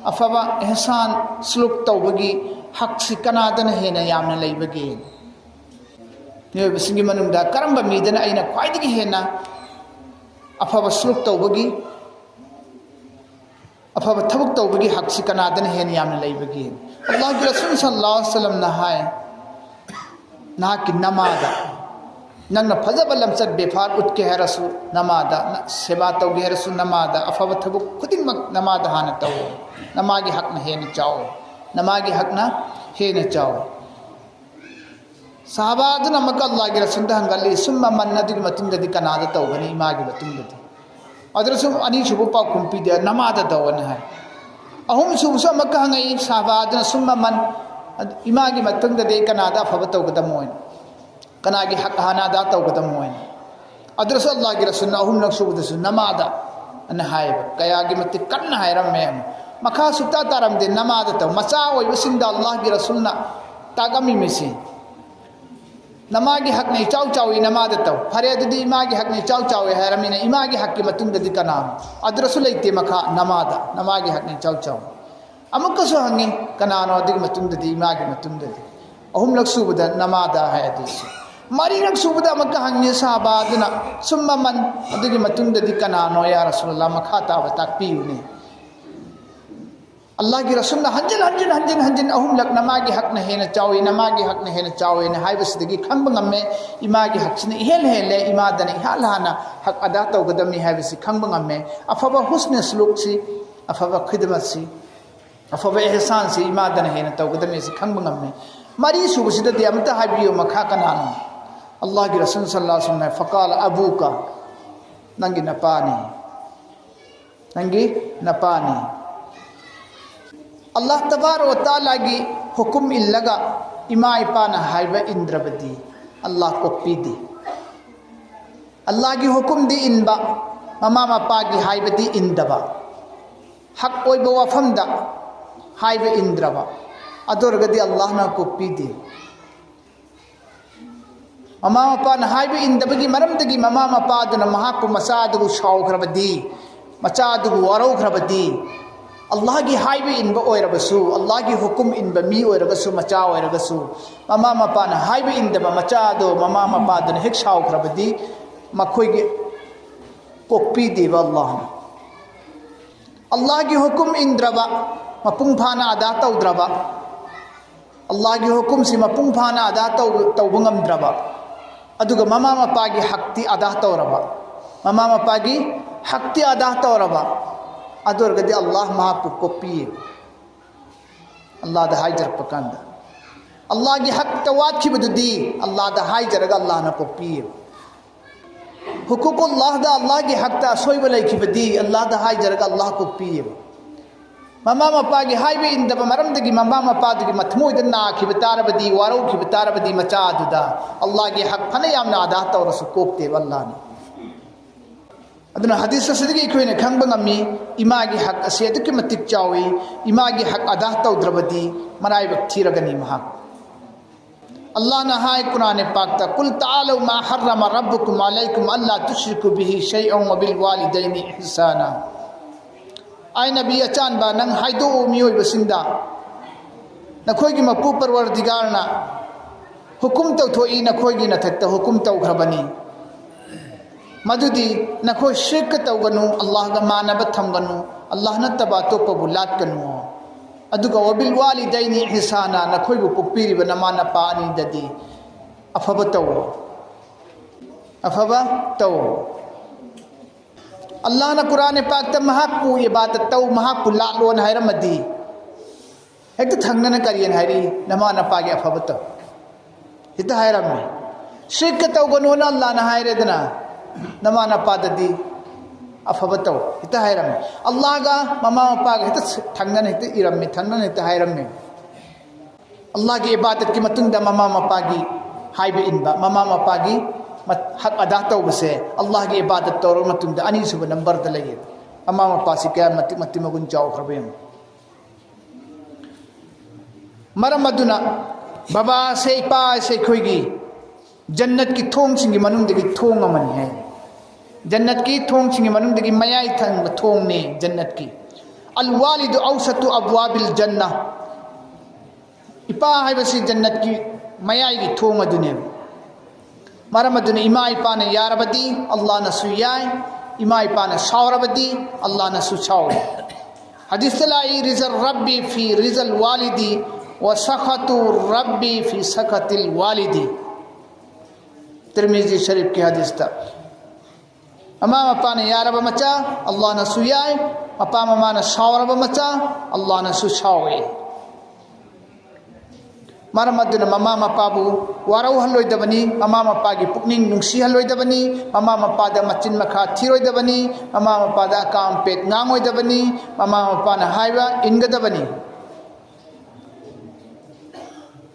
ꯑꯐꯕ ꯏꯍꯁꯥꯟ ꯁꯨꯂꯨꯛ ꯇꯧꯕꯒꯤ ꯍꯛꯁꯤ ꯀꯅꯥꯗꯅ ꯍꯦꯟꯅ ꯌꯥꯝꯅ ꯂꯩꯕꯒꯦ? ꯃꯤꯑꯣꯏꯕꯁꯤꯡꯒꯤ ꯃꯅꯨꯡꯗ ꯀꯔꯝꯕ ꯃꯤꯗꯅ ꯑꯩꯅ ꯈ꯭ꯋꯥꯏꯗꯒꯤ ꯍꯦꯟꯅ ꯑꯐꯕ ꯁꯨꯂꯨꯛ ꯇꯧꯕꯒꯤ, ꯑꯐꯕ ꯊꯕꯛ ꯇꯧꯕꯒꯤ ꯍꯛꯁꯤ ꯀꯅꯥꯗꯅ ꯍꯦꯟꯅ ꯌꯥꯝꯅ ꯂꯩꯕꯒꯦ? ꯑꯜꯂꯥꯍꯒꯤ ꯔꯁꯨꯜ ꯁꯜꯂꯜꯂꯥꯍꯨ ꯑꯂꯩꯍꯤ ꯋꯁꯜꯂꯝꯅ ꯍꯥꯏ, ꯅꯍꯥꯛꯀꯤ ꯅꯃꯥꯗ, ꯅꯪꯅ ꯐꯖꯕ ꯂꯝꯆꯠ ꯕꯦꯐꯥꯔ ꯎꯠꯀꯦ ꯍꯥꯏꯔꯁꯨ ꯅꯃꯥꯗ, ꯅ-, ꯁꯦꯕꯥ ꯇꯧꯒꯦ ꯍꯥꯏꯔꯁꯨ ꯅꯃꯥꯗ, ꯑꯐꯕ ꯊꯕꯛ ꯈꯨꯗꯤꯡꯃꯛ ꯅꯃꯥꯗ ꯍꯥꯟꯅ ꯇꯧ꯫ ꯅꯃꯥꯒꯤ ꯍꯛꯅ ꯍꯦꯟꯅ ꯆꯥꯎ꯫ ꯅꯃꯥꯒꯤ ꯍꯛꯅ ꯍꯦꯟꯅ ꯆꯥꯎ꯫ ꯁꯍꯥꯕꯥꯗꯨꯅ ꯑꯃꯨꯛꯀ ꯑꯜꯂꯥꯍꯒꯤ ꯔꯁꯨꯜꯗ ꯍꯪꯒꯠꯂꯤ, "ꯁꯨꯝꯃ ꯃꯟ, ꯑꯗꯨꯒꯤ ꯃꯇꯨꯡꯗꯗꯤ ꯀꯅꯥꯗ ꯇꯧꯒꯅꯤ ꯏꯃꯥꯒꯤ ꯃꯇꯨꯡꯗꯗꯤ?" ꯑꯗꯨꯗꯁꯨ ꯑꯅꯤꯁꯨꯕ ꯄꯥꯎꯈꯨꯝ ꯄꯤꯗꯦ, "ꯅꯃꯥꯗ ꯇꯧꯑꯣꯅ" ꯍꯥꯏ꯫ ꯑꯍꯨꯝꯁꯨꯕꯁꯨ ꯑꯃꯨꯛꯀ ꯍꯪꯉꯛꯏ ꯁꯍꯥꯕꯥꯗꯨꯅ, "ꯁꯨꯝꯃ ꯃꯟ, ꯏꯃꯥꯒꯤ ꯃꯇꯨꯡꯗꯗꯤ ꯑꯩ ꯀꯅꯥꯗ ꯑꯐꯕ ꯇꯧꯒꯗꯃꯣ ꯍꯥꯏꯅ, ꯀꯅꯥꯒꯤ ꯍꯛ ꯍꯥꯟꯅ ꯑꯗꯥ ꯇꯧꯒꯗꯃꯣ ꯍꯥꯏꯅ?" ꯑꯗꯨꯗꯁꯨ ꯑꯜꯂꯥꯍꯒꯤ ꯔꯁꯨꯜꯅ ꯑꯍꯨꯝꯂꯛ ꯁꯨꯕꯗꯁꯨ "ꯅꯃꯥꯗ" ꯑꯅ ꯍꯥꯏꯌꯦꯕ꯫ ꯀꯌꯥꯒꯤ ꯃꯇꯤꯛ ꯀꯟꯅ ꯍꯥꯏꯔꯝꯃꯦ꯫ ꯃꯈꯥ ꯁꯨꯛꯇꯥ ꯇꯥꯔꯝꯗꯦ, "ꯅꯃꯥꯗ ꯇꯧ"꯫ ꯃꯆꯥ ꯑꯣꯏꯕꯁꯤꯡꯗ ꯑꯜꯂꯥꯍꯒꯤ ꯔꯁꯨꯜꯅ ꯇꯥꯛꯑꯝꯃꯤꯃꯤꯁꯤ, "ꯅꯃꯥꯒꯤ ꯍꯛꯅ ꯏꯆꯥꯎ ꯆꯥꯎꯏ, ꯅꯃꯥꯗ ꯇꯧ"꯫ ꯐꯔꯦ, ꯑꯗꯨꯗꯤ ꯏꯃꯥꯒꯤ ꯍꯛꯅ ꯏꯆꯥꯎ ꯆꯥꯎꯏ ꯍꯥꯏꯔꯃꯤꯅ ꯏꯃꯥꯒꯤ ꯍꯛꯀꯤ ꯃꯇꯨꯡꯗꯗꯤ ꯀꯅꯥꯅꯣ? ꯑꯗꯨꯗꯁꯨ ꯂꯩꯇꯦ ꯃꯈꯥ, "ꯅꯃꯥꯗ, ꯅꯃꯥꯒꯤ ꯍꯛꯅ ꯏꯆꯥꯎ ꯆꯥꯎꯏ"꯫ ꯑꯃꯨꯛꯀꯁꯨ ꯍꯪꯉꯤ, "ꯀꯅꯥꯅꯣ ꯑꯗꯨꯒꯤ ꯃꯇꯨꯡꯗꯗꯤ, ꯏꯃꯥꯒꯤ ꯃꯇꯨꯡꯗꯗꯤ?" ꯑꯍꯨꯝꯂꯛ ꯁꯨꯕꯗ "ꯅꯃꯥꯗ" ꯍꯥꯏ꯫ ꯑꯗꯨꯁꯨ ꯃꯔꯤꯔꯛ ꯁꯨꯕꯗ ꯑꯃꯨꯛꯀ ꯍꯪꯉꯤ ꯁꯍꯥꯕꯥꯗꯨꯅ, "ꯁꯨꯝꯃ ꯃꯟ, ꯑꯗꯨꯒꯤ ꯃꯇꯨꯡꯗꯗꯤ ꯀꯅꯥꯅꯣ ꯌꯥ ꯔꯁꯨꯂꯜꯂꯥꯍ? ꯃꯈꯥ ꯇꯥꯕ ꯇꯥꯛꯄꯤꯌꯨꯅꯦ"꯫ ꯑꯜꯂꯥꯍꯒꯤ ꯔꯁꯨꯜꯅ ꯍꯟꯖꯤꯟ ꯍꯟꯖꯤꯟ ꯍꯟꯖꯤꯟ ꯍꯟꯖꯤꯟ ꯑꯍꯨꯝꯂꯛ "ꯅꯃꯥꯒꯤ ꯍꯛꯅ ꯍꯦꯟꯅ ꯆꯥꯎꯏ, ꯅꯃꯥꯒꯤ ꯍꯛꯅ ꯍꯦꯟꯅ ꯆꯥꯎꯏꯅ" ꯍꯥꯏꯕꯁꯤꯗꯒꯤ ꯈꯪꯕ ꯉꯝꯃꯦ, ꯏꯃꯥꯒꯤ ꯍꯛꯁꯤꯅ ꯏꯍꯦꯟ ꯍꯦꯜꯂꯦ, ꯏꯃꯥꯗꯅ ꯏꯍꯥꯟ ꯍꯥꯟꯅ ꯍꯛ ꯑꯗꯥ ꯇꯧꯒꯗꯕꯅꯤ ꯍꯥꯏꯕꯁꯤ ꯈꯪꯕ ꯉꯝꯃꯦ꯫ ꯑꯐꯕ ꯍꯨꯁꯅꯦ ꯁꯂꯨꯛꯁꯤ, ꯑꯐꯕ ꯈꯤꯗꯃꯠꯁꯤ, ꯑꯐꯕ ꯑꯦꯍꯁꯥꯟꯁꯤ ꯏꯃꯥꯗꯅ ꯍꯦꯟꯅ ꯇꯧꯒꯗꯕꯅꯤ ꯁꯤ ꯈꯪꯕ ꯉꯝꯃꯤ꯫ ꯃꯔꯤ ꯁꯨꯕꯁꯤꯗꯗꯤ ꯑꯃꯇ ꯍꯥꯏꯕꯤꯌꯨ, ꯃꯈꯥ ꯀꯅꯥꯅꯣ? ꯑꯜꯂꯥꯍꯒꯤ ꯔꯁꯨꯜ ꯁꯜꯂꯜꯂꯥꯍꯨ ꯑꯂꯩꯍꯤ ꯋꯁꯜꯂꯝꯅ, "ꯐꯀꯥꯂ ꯑꯕꯨꯀ", ꯅꯪꯒꯤ ꯅꯄꯥꯅꯤ, ꯅꯪꯒꯤ ꯅꯄꯥꯅꯤ꯫ ꯑꯜꯂꯥꯍ ꯇꯕꯥꯔꯛ ꯋ ꯇꯥꯂꯥꯒꯤ ꯍꯨꯀꯨꯝ ꯏꯜꯂꯒ ꯏꯃꯥ ꯏꯄꯥꯅ ꯍꯥꯏꯕ ꯏꯟꯗ꯭ꯔꯕꯗꯤ ꯑꯜꯂꯥꯍ ꯀꯣꯛꯄꯤꯗꯦ꯫ ꯑꯜꯂꯥꯍꯒꯤ ꯍꯨꯀꯨꯝꯗꯤ ꯏꯟꯕ, ꯃꯃꯥ ꯃꯄꯥꯒꯤ ꯍꯥꯏꯕꯗꯤ ꯏꯟꯗꯕ, ꯍꯛ ꯑꯣꯏꯕ ꯋꯥꯐꯝꯗ ꯍꯥꯏꯕ ꯏꯟꯗ꯭ꯔꯕ, ꯑꯗꯨ ꯑꯣꯏꯔꯒꯗꯤ ꯑꯜꯂꯥꯍꯅ ꯀꯣꯛꯄꯤꯗꯦ꯫ ꯃꯃꯥ ꯃꯄꯥꯅ ꯍꯥꯏꯕ ꯏꯟꯗꯕꯒꯤ ꯃꯔꯝꯗꯒꯤ ꯃꯃꯥ ꯃꯄꯥꯗꯨꯅ ꯃꯍꯥꯛꯄꯨ, ꯃꯆꯥ ꯑꯗꯨꯕꯨ ꯁꯥꯎꯈ꯭ꯔꯕꯗꯤ, ꯃꯆꯥ ꯑꯗꯨꯕꯨ ꯋꯥꯔꯧꯈ꯭ꯔꯕꯗꯤ, ꯑꯜꯂꯥꯍꯒꯤ ꯍꯥꯏꯕ ꯏꯟꯕ ꯑꯣꯏꯔꯕꯁꯨ, ꯑꯜꯂꯥꯍꯒꯤ ꯍꯨꯀꯨꯝ ꯏꯟꯕ ꯃꯤ ꯑꯣꯏꯔꯒꯁꯨ, ꯃꯆꯥ ꯑꯣꯏꯔꯒꯁꯨ, ꯃꯃꯥ ꯃꯄꯥꯅ ꯍꯥꯏꯕ ꯏꯟꯗꯕ ꯃꯆꯥ ꯑꯗꯨ ꯃꯃꯥ ꯃꯄꯥꯗꯨꯅ ꯍꯦꯛ ꯁꯥꯎꯈ꯭ꯔꯕꯗꯤ, ꯃꯈꯣꯏꯒꯤ ꯀꯣꯛꯄꯤꯗꯦꯕ ꯑꯜꯂꯥꯍꯅ꯫ ꯑꯜꯂꯥꯍꯒꯤ ꯍꯨꯀꯨꯝ ꯏꯟꯗ꯭ꯔꯕ, ꯃꯄꯨꯡ ꯐꯥꯅ ꯑꯗꯥ ꯇꯧꯗ꯭ꯔꯕ, ꯑꯜꯂꯥꯍꯒꯤ ꯍꯨꯀꯨꯝꯁꯤ ꯃꯄꯨꯡ ꯐꯥꯅ ꯑꯗꯥ ꯇꯧ-, ꯇꯧꯕ ꯉꯝꯗ꯭ꯔꯕ, ꯑꯗꯨꯒ ꯃꯃꯥ ꯃꯄꯥꯒꯤ ꯍꯛꯇꯤ ꯑꯗꯥ ꯇꯧꯔꯕ, ꯃꯃꯥ ꯃꯄꯥꯒꯤ ꯍꯛꯇꯤ ꯑꯗꯥ ꯇꯧꯔꯕ, ꯑꯗꯨ ꯑꯣꯏꯔꯒꯗꯤ ꯑꯜꯂꯥꯍ ꯃꯍꯥꯛꯄꯨ ꯀꯣꯛꯄꯤꯌꯦ꯫ ꯑꯜꯂꯥꯍꯗ ꯍꯥꯏꯖꯔꯛꯄ ꯀꯥꯟꯗ, ꯑꯜꯂꯥꯍꯒꯤ ꯍꯛꯇ ꯋꯥꯠꯈꯤꯕꯗꯨꯗꯤ ꯑꯜꯂꯥꯍꯗ ꯍꯥꯏꯖꯔꯒ ꯑꯜꯂꯥꯍꯅ ꯀꯣꯛꯄꯤꯌꯦꯕ꯫ ꯍꯨꯀꯨꯀꯨꯜꯂꯥꯍꯗ, ꯑꯜꯂꯥꯍꯒꯤ ꯍꯛꯇ ꯑꯁꯣꯏꯕ ꯂꯩꯈꯤꯕꯗꯤ ꯑꯜꯂꯥꯍꯗ ꯍꯥꯏꯖꯔꯒ ꯑꯜꯂꯥꯍ ꯀꯣꯛꯄꯤꯌꯦꯕ꯫ ꯃꯃꯥ ꯃꯄꯥꯒꯤ ꯍꯥꯏꯕ ꯏꯟꯗꯕ ꯃꯔꯝꯗꯒꯤ ꯃꯃꯥ ꯃꯄꯥꯗꯨꯒꯤ ꯃꯊꯃꯣꯏꯗ ꯅꯥꯈꯤꯕ ꯇꯥꯔꯕꯗꯤ, ꯋꯥꯔꯧꯈꯤꯕ ꯇꯥꯔꯕꯗꯤ, ꯃꯆꯥ ꯑꯗꯨꯗ ꯑꯜꯂꯥꯍꯒꯤ ꯍꯛ ꯐꯅ ꯌꯥꯝꯅ ꯑꯗꯥ ꯇꯧꯔꯁꯨ ꯀꯣꯛꯇꯦꯕ ꯑꯜꯂꯥꯍꯅ꯫ ꯑꯗꯨꯅ ꯍꯗꯤꯁ ꯑꯁꯤꯗꯒꯤ ꯑꯩꯈꯣꯏꯅ ꯈꯪꯕ ꯉꯝꯃꯤ, ꯏꯃꯥꯒꯤ ꯍꯛ ꯑꯁꯤ ꯑꯗꯨꯛꯀꯤ ꯃꯇꯤꯛ ꯆꯥꯎꯏ꯫ ꯏꯃꯥꯒꯤ ꯍꯛ ꯑꯗꯥ ꯇꯧꯗ꯭ꯔꯕꯗꯤ ꯃꯔꯥꯏꯕꯛ ꯊꯤꯔꯒꯅꯤ ꯃꯍꯥꯛ꯫ ꯑꯜꯂꯥꯍꯅ ꯍꯥꯏ ꯀꯨꯔꯥꯟ ꯄꯥꯛꯇ, "ꯀꯨꯜ ꯇꯥꯂꯧ ꯃꯥ ꯍꯔ꯭ꯔꯃ ꯔꯕꯨꯀꯨꯝ ꯑꯂꯩꯀꯨꯝ ꯑꯜꯂꯥ ꯇꯨꯁ꯭ꯔꯤꯀꯨ ꯕꯤꯍꯤ ꯁꯩꯑꯟ ꯋꯕꯤꯜ ꯋꯥꯂꯤꯗꯩꯅꯤ ꯏꯍꯁꯥꯅꯥ"꯫ ꯑꯥꯏ ꯅꯕꯤ ꯑꯆꯥꯟꯕ, ꯅꯪ ꯍꯥꯏꯗꯣꯛꯎ ꯃꯤꯑꯣꯏꯕꯁꯤꯡꯗ, ꯅꯈꯣꯏꯒꯤ ꯃꯄꯨ ꯄꯔꯋꯔꯗꯤꯒꯥꯔꯅ ꯍꯨꯀꯨꯝ ꯇꯧꯊꯣꯛꯏ, ꯅꯈꯣꯏꯒꯤ ꯅꯊꯛꯇ ꯍꯨꯀꯨꯝ ꯇꯧꯈ꯭ꯔꯕꯅꯤ꯫ ꯃꯗꯨꯗꯤ ꯅꯈꯣꯏ ꯁꯤꯔꯛꯀ ꯇꯧꯒꯅꯨ, ꯑꯜꯂꯥꯍꯒ ꯃꯥꯟꯅꯕ ꯊꯝꯒꯅꯨ, ꯑꯜꯂꯥꯍ ꯅꯠꯇꯕ ꯑꯇꯣꯞꯄꯕꯨ ꯂꯥꯠꯀꯅꯨ꯫ ꯑꯗꯨꯒ "ꯋꯕꯤꯜ ꯋꯥꯂꯤꯗꯩꯅꯤ ꯏꯍꯁꯥꯅꯥ", ꯅꯈꯣꯏꯕꯨ ꯄꯣꯛꯄꯤꯔꯤꯕ ꯅꯃꯥ ꯅꯄꯥ ꯑꯅꯤꯗꯗꯤ ꯑꯐꯕ ꯇꯧ, ꯑꯐꯕ ꯇꯧ꯫ ꯑꯜꯂꯥꯍꯅ ꯀꯨꯔꯥꯟ ꯄꯥꯛꯇ ꯃꯍꯥꯛꯄꯨ ꯏꯕꯥꯗꯠ ꯇꯧ, ꯃꯍꯥꯛꯄꯨ ꯂꯥꯠꯂꯣꯅ ꯍꯥꯏꯔꯝꯃꯗꯤ, ꯍꯦꯛꯇ ꯊꯪꯅꯅ ꯀꯔꯤꯅ ꯍꯥꯏꯔꯤ? "ꯅꯃꯥ ꯅꯄꯥꯒꯤ ꯑꯐꯕ ꯇꯧ" ꯍꯦꯛꯇ ꯍꯥꯏꯔꯝꯃꯤ꯫ ꯁꯤꯔꯛꯀ ꯇꯧꯒꯅꯣꯅ ꯑꯜꯂꯥꯍꯅ ꯍꯥꯏꯔꯦꯗꯅ, "ꯅꯃꯥ ꯅꯄꯥꯗꯗꯤ ꯑꯐꯕ ꯇꯧ" ꯍꯦꯛꯇ ꯍꯥꯏꯔꯝꯃꯤ꯫ ꯑꯜꯂꯥꯍꯒ ꯃꯃꯥ ꯃꯄꯥꯒ ꯍꯦꯛꯇ ꯊꯪꯅꯅ ꯍꯦꯛꯇ ꯏꯔꯝꯃꯤ, ꯊꯪꯅꯅ ꯍꯦꯛꯇ ꯍꯥꯏꯔꯝꯃꯤ꯫ ꯑꯜꯂꯥꯍꯒꯤ ꯏꯕꯥꯗꯠꯀꯤ ꯃꯇꯨꯡꯗ ꯃꯃꯥ ꯃꯄꯥꯒꯤ ꯍꯥꯏꯕ ꯏꯟꯕ, ꯃꯃꯥ ꯃꯄꯥꯒꯤ ꯃꯠ-, ꯍꯛ ꯑꯗꯥ ꯇꯧꯕꯁꯦ ꯑꯜꯂꯥꯍꯒꯤ ꯏꯕꯥꯗꯠ ꯇꯧꯔꯕ ꯃꯇꯨꯡꯗ ꯑꯅꯤꯁꯨꯕ ꯅꯝꯕꯔꯗ ꯂꯩꯌꯦ꯫ ꯃꯃꯥ ꯃꯄꯥꯁꯤ ꯀꯌꯥ ꯃꯇꯤꯛ ꯃꯇꯤꯛ ꯃꯒꯨꯟ ꯆꯥꯎꯈ꯭ꯔꯕ ꯌꯦꯡꯉꯨ꯫ ꯃꯔꯝ ꯑꯗꯨꯅ ꯕꯕꯥꯁꯦ, ꯏꯄꯥꯁꯦ ꯑꯩꯈꯣꯏꯒꯤ ꯖꯟꯅꯠꯀꯤ ꯊꯣꯡꯁꯤꯡꯒꯤ ꯃꯅꯨꯡꯗꯒꯤ ꯊꯣꯡ ꯑꯃꯅꯤ ꯍꯥꯏ꯫ ꯖꯟꯅꯠꯀꯤ ꯊꯣꯡꯁꯤꯡꯒꯤ ꯃꯅꯨꯡꯗꯒꯤ ꯃꯌꯥꯏ ꯊꯪꯕ ꯊꯣꯡꯅꯤ ꯖꯟꯅꯠꯀꯤ꯫ "ꯑꯜ ꯋꯥꯂꯤꯗꯨ ꯑꯧꯁꯇꯨ ꯑꯕꯋꯥꯕꯤꯜ ꯖꯟꯅ"꯫ ꯏꯄꯥ ꯍꯥꯏꯕꯁꯤ ꯖꯟꯅꯠꯀꯤ ꯃꯌꯥꯏꯒꯤ ꯊꯣꯡ ꯑꯗꯨꯅꯦꯕ꯫ ꯃꯔꯝ ꯑꯗꯨꯅ ꯏꯃꯥ ꯏꯄꯥꯅ ꯌꯥꯔꯕꯗꯤ ꯑꯜꯂꯥꯍꯅꯁꯨ ꯌꯥꯏ, ꯏꯃꯥ ꯏꯄꯥꯅ ꯁꯥꯎꯔꯕꯗꯤ ꯑꯜꯂꯥꯍꯅꯁꯨ ꯁꯥꯎꯏ꯫ ꯍꯗꯤꯁꯇ ꯂꯥꯛꯏ, "ꯔꯤꯖꯜ ꯔꯕꯤ ꯐꯤ ꯔꯤꯖꯜ ꯋꯥꯂꯤꯗꯤ, ꯋ ꯁꯈꯇꯨ ꯔꯕꯤ ꯐꯤ ꯁꯈꯇꯤꯜ ꯋꯥꯂꯤꯗꯤ"꯫ ꯇꯤꯔꯃꯤꯖꯤ ꯁꯔꯤꯐꯀꯤ ꯍꯗꯤꯁꯇ꯫ ꯃꯃꯥ ꯃꯄꯥꯅ ꯌꯥꯔꯕ ꯃꯆꯥ ꯑꯜꯂꯥꯍꯅꯁꯨ ꯌꯥꯏ, ꯃꯄꯥ ꯃꯃꯥꯅ ꯁꯥꯎꯔꯕ ꯃꯆꯥ ꯑꯜꯂꯥꯍꯅꯁꯨ ꯁꯥꯎꯏ꯫ ꯃꯔꯝ ꯑꯗꯨꯅ ꯃꯃꯥ ꯃꯄꯥꯕꯨ ꯋꯥꯔꯧꯍꯜꯂꯣꯏꯗꯕꯅꯤ, ꯃꯃꯥ ꯃꯄꯥꯒꯤ ꯄꯨꯛꯅꯤꯡ ꯅꯨꯡꯁꯤꯍꯜꯂꯣꯏꯗꯕꯅꯤ, ꯃꯃꯥ ꯃꯄꯥꯗ ꯃꯆꯤꯟ ꯃꯈꯥ ꯊꯤꯔꯣꯏꯗꯕꯅꯤ, ꯃꯃꯥ ꯃꯄꯥꯗ ꯑꯀꯥꯝ ꯄꯦꯠ ꯉꯥꯡꯉꯣꯏꯗꯕꯅꯤ, ꯃꯃꯥ ꯃꯄꯥꯅ ꯍꯥꯏꯕ ꯏꯟꯒꯗꯕꯅꯤ꯫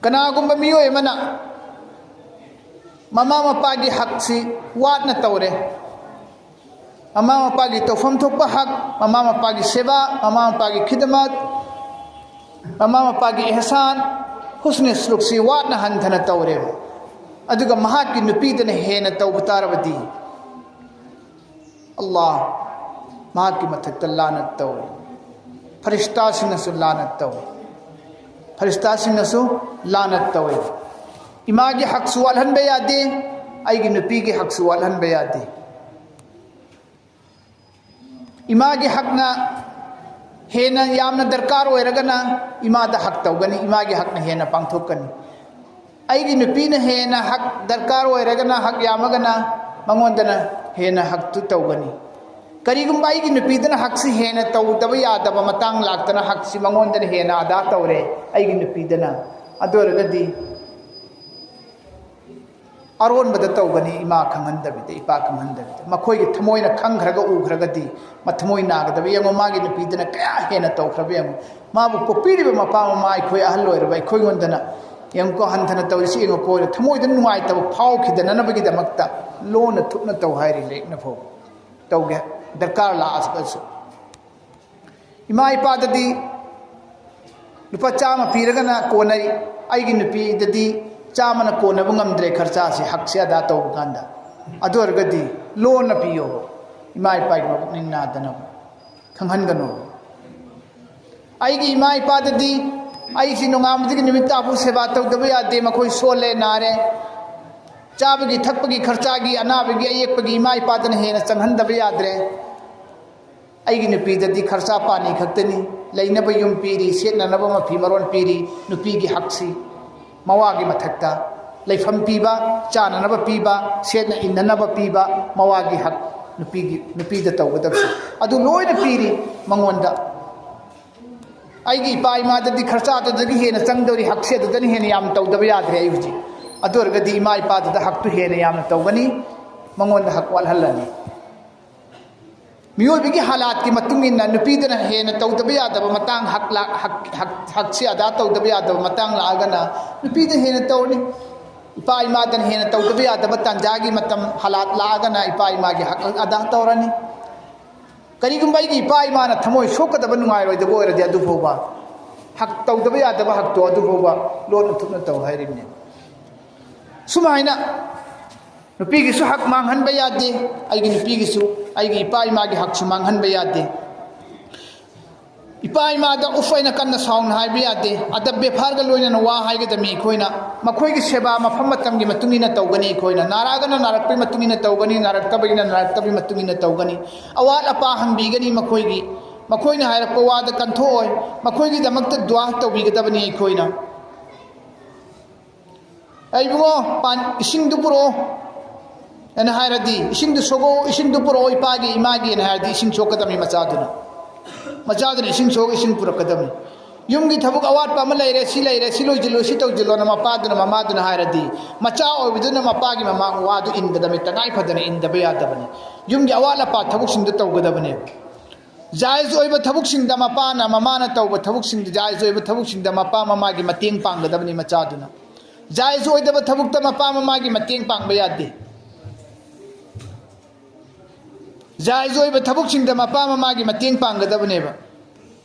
ꯀꯅꯥꯒꯨꯝꯕ ꯃꯤꯑꯣꯏ ꯑꯃꯅ ꯃꯃꯥ ꯃꯄꯥꯒꯤ ꯍꯛꯁꯤ ꯋꯥꯠꯅ ꯇꯧꯔꯦ, ꯃꯃꯥ ꯃꯄꯥꯒꯤ ꯇꯧꯐꯝ ꯊꯣꯛꯄ ꯍꯛ, ꯃꯃꯥ ꯃꯄꯥꯒꯤ ꯁꯦꯕꯥ, ꯃꯃꯥ ꯃꯄꯥꯒꯤ ꯈꯤꯗꯃꯠ, ꯃꯃꯥ ꯃꯄꯥꯒꯤ ꯑꯦꯍꯁꯥꯟ, ꯍꯨꯁꯅꯦ ꯁꯂꯨꯛꯁꯤ ꯋꯥꯠꯅ ꯍꯟꯊꯅ ꯇꯧꯔꯦꯕ꯫ ꯑꯗꯨꯒ ꯃꯍꯥꯛꯀꯤ ꯅꯨꯄꯤꯗꯅ ꯍꯦꯟꯅ ꯇꯧꯕ ꯇꯥꯔꯕꯗꯤ, ꯑꯜꯂꯥꯍ ꯃꯍꯥꯛꯀꯤ ꯃꯊꯛꯇ ꯂꯥꯅꯠ ꯇꯧꯏ, ꯐꯔꯤꯁꯇꯥꯁꯤꯡꯅꯁꯨ ꯂꯥꯅꯠ ꯇꯧꯏ, ꯐꯔꯤꯁꯇꯥꯁꯤꯡꯅꯁꯨ ꯂꯥꯅꯠ ꯇꯧꯏ꯫ ꯏꯃꯥꯒꯤ ꯍꯛꯁꯨ ꯋꯥꯠꯍꯟꯕ ꯌꯥꯗꯦ, ꯑꯩꯒꯤ ꯅꯨꯄꯤꯒꯤ ꯍꯛꯁꯨ ꯋꯥꯠꯍꯟꯕ ꯌꯥꯗꯦ꯫ ꯏꯃꯥꯒꯤ ꯍꯛꯅ ꯍꯦꯟꯅ ꯌꯥꯝꯅ ꯗꯔꯀꯥꯔ ꯑꯣꯏꯔꯒꯅ ꯏꯃꯥꯗ ꯍꯛ ꯇꯧꯒꯅꯤ, ꯏꯃꯥꯒꯤ ꯍꯛꯅ ꯍꯦꯟꯅ ꯄꯥꯡꯊꯣꯛꯀꯅꯤ꯫ ꯑꯩꯒꯤ ꯅꯨꯄꯤꯅ ꯍꯦꯟꯅ ꯍꯛ ꯗꯔꯀꯥꯔ ꯑꯣꯏꯔꯒꯅ, ꯍꯛ ꯌꯥꯝꯃꯒꯅ ꯃꯉꯣꯟꯗꯅ ꯍꯦꯟꯅ ꯍꯛꯇꯨ ꯇꯧꯒꯅꯤ꯫ ꯀꯔꯤꯒꯨꯝꯕ ꯑꯩꯒꯤ ꯅꯨꯄꯤꯗꯨꯅ ꯍꯛꯁꯤ ꯍꯦꯟꯅ ꯇꯧꯗꯕ ꯌꯥꯗꯕ ꯃꯇꯥꯡ ꯂꯥꯛꯇꯅ ꯍꯛꯁꯤ ꯃꯉꯣꯟꯗꯅ ꯍꯦꯟꯅ ꯑꯗꯥ ꯇꯧꯔꯦ ꯑꯩꯒꯤ ꯅꯨꯄꯤꯗꯅ, ꯑꯗꯨ ꯑꯣꯏꯔꯒꯗꯤ ꯑꯔꯣꯟꯕꯗ ꯇꯧꯒꯅꯤ, ꯏꯃꯥ ꯈꯪꯍꯟꯗꯕꯤꯗ, ꯏꯄꯥ ꯈꯪꯍꯟꯗꯕꯤꯗ꯫ ꯃꯈꯣꯏꯒꯤ ꯊꯃꯣꯏꯅ ꯈꯪꯈ꯭ꯔꯒ ꯎꯈ꯭ꯔꯒꯗꯤ ꯃꯊꯃꯣꯏ ꯅꯥꯒꯗꯕ ꯌꯦꯡꯉꯣ, ꯃꯥꯒꯤ ꯅꯨꯄꯤꯗꯨꯅ ꯀꯌꯥ ꯍꯦꯟꯅ ꯇꯧꯈ꯭ꯔꯕ ꯌꯦꯡꯉꯣ꯫ ꯃꯥꯕꯨ ꯄꯣꯛꯄꯤꯔꯤꯕ ꯃꯄꯥ ꯃꯃꯥ, ꯑꯩꯈꯣꯏ ꯑꯍꯜ ꯑꯣꯏꯔꯕ ꯑꯩꯈꯣꯏꯉꯣꯟꯗꯅ ꯌꯦꯡꯉꯨꯀꯣ, ꯍꯟꯊꯅ ꯇꯧꯔꯤꯁꯤ ꯌꯦꯡꯉꯨꯀꯣ, ꯊꯃꯣꯏꯗ ꯅꯨꯡꯉꯥꯏꯇꯕ ꯐꯥꯎꯈꯤꯗꯅꯅꯕꯒꯤꯗꯃꯛꯇ ꯂꯣꯟꯅ ꯊꯨꯞꯅ ꯇꯧ ꯍꯥꯏꯔꯤ꯫ ꯂꯦꯛꯅ ꯐꯥꯎ ꯇꯧꯒꯦ, ꯗꯔꯀꯥꯔ ꯂꯥꯛꯑꯁꯨ꯫ ꯏꯃꯥ ꯏꯄꯥꯗꯗꯤ ꯂꯨꯄꯥ ꯆꯥꯝꯃ ꯄꯤꯔꯒꯅ ꯀꯣꯟꯅꯩ, ꯑꯩꯒꯤ ꯅꯨꯄꯤꯗꯗꯤ ꯆꯥꯝꯃꯅ ꯀꯣꯟꯅꯕ ꯉꯝꯗ꯭ꯔꯦ ꯈꯔꯆꯥꯁꯦ, ꯍꯛꯁꯦ ꯑꯗꯥ ꯇꯧꯕ ꯀꯥꯟꯗ꯫ ꯑꯗꯨ ꯑꯣꯏꯔꯒꯗꯤ ꯂꯣꯟꯅ ꯄꯤꯌꯣ, ꯏꯃꯥ ꯏꯄꯥꯒꯤ ꯃꯄꯨꯛꯅꯤꯡ ꯅꯥꯗꯅꯕ ꯈꯪꯍꯟꯒꯅꯨ꯫ ꯑꯩꯒꯤ ꯏꯃꯥ ꯏꯄꯥꯗꯗꯤ ꯑꯩꯁꯤ ꯅꯣꯡꯉꯥꯟꯕꯗꯒꯤ ꯅꯨꯃꯤꯠ ꯇꯥꯐꯥꯎ ꯁꯦꯕꯥ ꯇꯧꯗꯕ ꯌꯥꯗꯦ, ꯃꯈꯣꯏ ꯁꯣꯜꯂꯦ, ꯅꯥꯔꯦ, ꯆꯥꯕꯒꯤ ꯊꯛꯄꯒꯤ ꯈꯔꯆꯥꯒꯤ ꯑꯅꯥꯕꯒꯤ ꯑꯌꯦꯛꯄꯒꯤ ꯏꯃꯥ ꯏꯄꯥꯗꯅ ꯍꯦꯟꯅ ꯆꯪꯍꯟꯗꯕ ꯌꯥꯗ꯭ꯔꯦ꯫ ꯑꯩꯒꯤ ꯅꯨꯄꯤꯗꯗꯤ ꯈꯔꯆꯥ ꯄꯥꯅꯤ ꯈꯛꯇꯅꯤ, ꯂꯩꯅꯕ ꯌꯨꯝ ꯄꯤꯔꯤ, ꯁꯦꯠꯅꯅꯕ ꯃꯐꯤ ꯃꯔꯣꯟ ꯄꯤꯔꯤ, ꯅꯨꯄꯤꯒꯤ ꯍꯛꯁꯤ ꯃꯋꯥꯒꯤ ꯃꯊꯛꯇ ꯂꯩꯐꯝ ꯄꯤꯕ, ꯆꯥꯅꯅꯕ ꯄꯤꯕ, ꯁꯦꯠꯅ ꯏꯟꯅꯅꯕ ꯄꯤꯕ, ꯃꯋꯥꯒꯤ ꯍꯛ ꯅꯨꯄꯤꯒꯤ, ꯅꯨꯄꯤꯗ ꯇꯧꯒꯗꯕꯁꯦ ꯑꯗꯨ ꯂꯣꯏꯅ ꯄꯤꯔꯤ ꯃꯉꯣꯟꯗ꯫ ꯑꯩꯒꯤ ꯏꯄꯥ ꯏꯃꯥꯗꯗꯤ ꯈꯔꯆꯥꯗꯨꯗꯒꯤ ꯍꯦꯟꯅ ꯆꯪꯗꯧꯔꯤ, ꯍꯛꯁꯦ ꯑꯗꯨꯗꯅ ꯍꯦꯟꯅ ꯌꯥꯝꯅ ꯇꯧꯗꯕ ꯌꯥꯗ꯭ꯔꯦ ꯑꯩ ꯍꯧꯖꯤꯛ꯫ ꯑꯗꯨ ꯑꯣꯏꯔꯒꯗꯤ ꯏꯃꯥ ꯏꯄꯥꯗꯨꯗ ꯍꯛꯇꯨ ꯍꯦꯟꯅ ꯌꯥꯝꯅ ꯇꯧꯒꯅꯤ, ꯃꯉꯣꯟꯗ ꯍꯛ ꯋꯥꯠꯍꯜꯂꯅꯤ꯫ ꯃꯤꯑꯣꯏꯕꯒꯤ ꯍꯥꯂꯥꯠꯀꯤ ꯃꯇꯨꯡ ꯏꯟꯅ ꯅꯨꯄꯤꯗꯅ ꯍꯦꯟꯅ ꯇꯧꯗꯕ ꯌꯥꯗꯕ ꯃꯇꯥꯡ, ꯍꯛ ꯂꯥꯛ-, ꯍꯛ-, ꯍꯛ-, ꯍꯛꯁꯦ ꯑꯗꯥ ꯇꯧꯗꯕ ꯌꯥꯗꯕ ꯃꯇꯥꯡ ꯂꯥꯛꯑꯒꯅ ꯅꯨꯄꯤꯗ ꯍꯦꯟꯅ ꯇꯧꯔꯅꯤ꯫ ꯏꯄꯥ ꯏꯃꯥꯗꯅ ꯍꯦꯟꯅ ꯇꯧꯗꯕ ꯌꯥꯗꯕ ꯇꯥꯟꯖꯥꯒꯤ ꯃꯇꯝ ꯍꯥꯂꯥꯠ ꯂꯥꯛꯑꯒꯅ ꯏꯄꯥ ꯏꯃꯥꯒꯤ ꯍꯛ ꯑꯗꯥ ꯇꯧꯔꯅꯤ꯫ ꯀꯔꯤꯒꯨꯝꯕ ꯑꯩꯒꯤ ꯏꯄꯥ ꯏꯃꯥꯅ ꯊꯃꯣꯏ ꯁꯣꯛꯀꯗꯕ, ꯅꯨꯡꯉꯥꯏꯔꯣꯏꯗꯕ ꯑꯣꯏꯔꯗꯤ ꯑꯗꯨ ꯐꯥꯎꯕ ꯍꯛ ꯇꯧꯗꯕ ꯌꯥꯗꯕ ꯍꯛꯇꯣ ꯑꯗꯨ ꯐꯥꯎꯕ ꯂꯣꯟꯅ ꯊꯨꯞꯅ ꯇꯧ ꯍꯥꯏꯔꯤꯕꯅꯤ꯫ ꯁꯨꯃꯥꯏꯅ ꯅꯨꯄꯤꯒꯤꯁꯨ ꯍꯛ ꯃꯥꯡꯍꯟꯕ ꯌꯥꯗꯦ, ꯑꯩꯒꯤ ꯅꯨꯄꯤꯒꯤꯁꯨ, ꯑꯩꯒꯤ ꯏꯄꯥ ꯏꯃꯥꯒꯤ ꯍꯛꯁꯨ ꯃꯥꯡꯍꯟꯕ ꯌꯥꯗꯦ꯫ ꯏꯄꯥ ꯏꯃꯥꯗ ꯎꯐ ꯑꯩꯅ ꯀꯟꯅ ꯁꯥꯎꯅ ꯍꯥꯏꯕ ꯌꯥꯗꯦ꯫ ꯑꯗꯕ ꯕꯦꯐꯥꯔꯒ ꯂꯣꯏꯅꯅ ꯋꯥ ꯍꯥꯏꯒꯗꯕꯅꯤ ꯑꯩꯈꯣꯏꯅ꯫ ꯃꯈꯣꯏꯒꯤ ꯁꯦꯕꯥ ꯃꯐꯝ ꯃꯇꯝꯒꯤ ꯃꯇꯨꯡ ꯏꯟꯅ ꯇꯧꯒꯅꯤ ꯑꯩꯈꯣꯏꯅ꯫ ꯅꯥꯔꯛꯑꯒꯅ ꯅꯥꯔꯛꯄꯒꯤ ꯃꯇꯨꯡ ꯏꯟꯅ ꯇꯧꯒꯅꯤ, ꯅꯥꯔꯛꯇꯕꯒꯤꯅ ꯅꯥꯔꯛꯇꯕꯒꯤ ꯃꯇꯨꯡ ꯏꯟꯅ ꯇꯧꯒꯅꯤ꯫ ꯑꯋꯥꯠ ꯑꯄꯥ ꯍꯪꯕꯤꯒꯅꯤ ꯃꯈꯣꯏꯒꯤ꯫ ꯃꯈꯣꯏꯅ ꯍꯥꯏꯔꯛꯄ ꯋꯥꯗ ꯀꯟꯊꯣꯛꯑꯣꯏ꯫ ꯃꯈꯣꯏꯒꯤꯗꯃꯛꯇ ꯗꯨꯋꯥ ꯇꯧꯕꯤꯒꯗꯕꯅꯤ ꯑꯩꯈꯣꯏꯅ꯫ "ꯑꯩ ꯏꯕꯨꯡꯉꯣ, ꯄꯥꯟ-, ꯏꯁꯤꯡꯗꯨ ꯄꯨꯔꯛꯑꯣ" ꯍꯥꯏꯅ ꯍꯥꯏꯔꯗꯤ, "ꯏꯁꯤꯡꯗꯨ ꯁꯣꯛꯑꯣ, ꯏꯁꯤꯡꯗꯨ ꯄꯨꯔꯛꯑꯣ ꯏꯄꯥꯒꯤ, ꯏꯃꯥꯒꯤ" ꯍꯥꯏꯅ ꯍꯥꯏꯔꯗꯤ ꯏꯁꯤꯡ ꯁꯣꯛꯀꯗꯕꯅꯤ ꯃꯆꯥꯗꯨꯅ꯫ ꯃꯆꯥꯗꯨꯅ ꯏꯁꯤꯡ ꯁꯣꯛꯑꯒ ꯏꯁꯤꯡ ꯄꯨꯔꯛꯀꯗꯕꯅꯤ꯫ ꯌꯨꯝꯒꯤ ꯊꯕꯛ ꯑꯋꯥꯠꯄ ꯑꯃ ꯂꯩꯔꯦ, ꯁꯤ ꯂꯩꯔꯦ, ꯁꯤ ꯂꯣꯏꯁꯤꯜꯂꯨ, ꯁꯤ ꯇꯧꯁꯤꯜꯂꯣꯅ ꯃꯄꯥꯗꯨꯅ, ꯃꯃꯥꯗꯨꯅ ꯍꯥꯏꯔꯗꯤ, ꯃꯆꯥ ꯑꯣꯏꯕꯗꯨꯅ ꯃꯄꯥꯒꯤ ꯃꯃꯥ ꯋꯥꯗꯨ ꯏꯟꯒꯗꯕꯅꯤ, ꯇꯉꯥꯏ ꯐꯗꯅ ꯏꯟꯗꯕ ꯌꯥꯗꯕꯅꯤ꯫ ꯌꯨꯝꯒꯤ ꯑꯋꯥꯠ ꯑꯄꯥ ꯊꯕꯛꯁꯤꯡꯗꯨ ꯇꯧꯒꯗꯕꯅꯦꯕ꯫ ꯖꯥꯏꯖ ꯑꯣꯏꯕ ꯊꯕꯛꯁꯤꯡꯗ ꯃꯄꯥꯅ, ꯃꯃꯥꯅ ꯇꯧꯕ ꯊꯕꯛꯁꯤꯡꯗ, ꯖꯥꯏꯖ ꯑꯣꯏꯕ ꯊꯕꯛꯁꯤꯡꯗ ꯃꯄꯥ ꯃꯃꯥꯒꯤ ꯃꯇꯦꯡ ꯄꯥꯡꯒꯗꯕꯅꯤ ꯃꯆꯥꯗꯨꯅ꯫ ꯖꯥꯏꯖ ꯑꯣꯏꯗꯕ ꯊꯕꯛꯇ ꯃꯄꯥ ꯃꯃꯥꯒꯤ ꯃꯇꯦꯡ ꯄꯥꯡꯕ ꯌꯥꯗꯦ꯫ ꯖꯥꯏꯖ ꯑꯣꯏꯕ ꯊꯕꯛꯁꯤꯡꯗ ꯃꯄꯥ ꯃꯃꯥꯒꯤ ꯃꯇꯦꯡ ꯄꯥꯡꯒꯗꯕꯅꯦꯕ꯫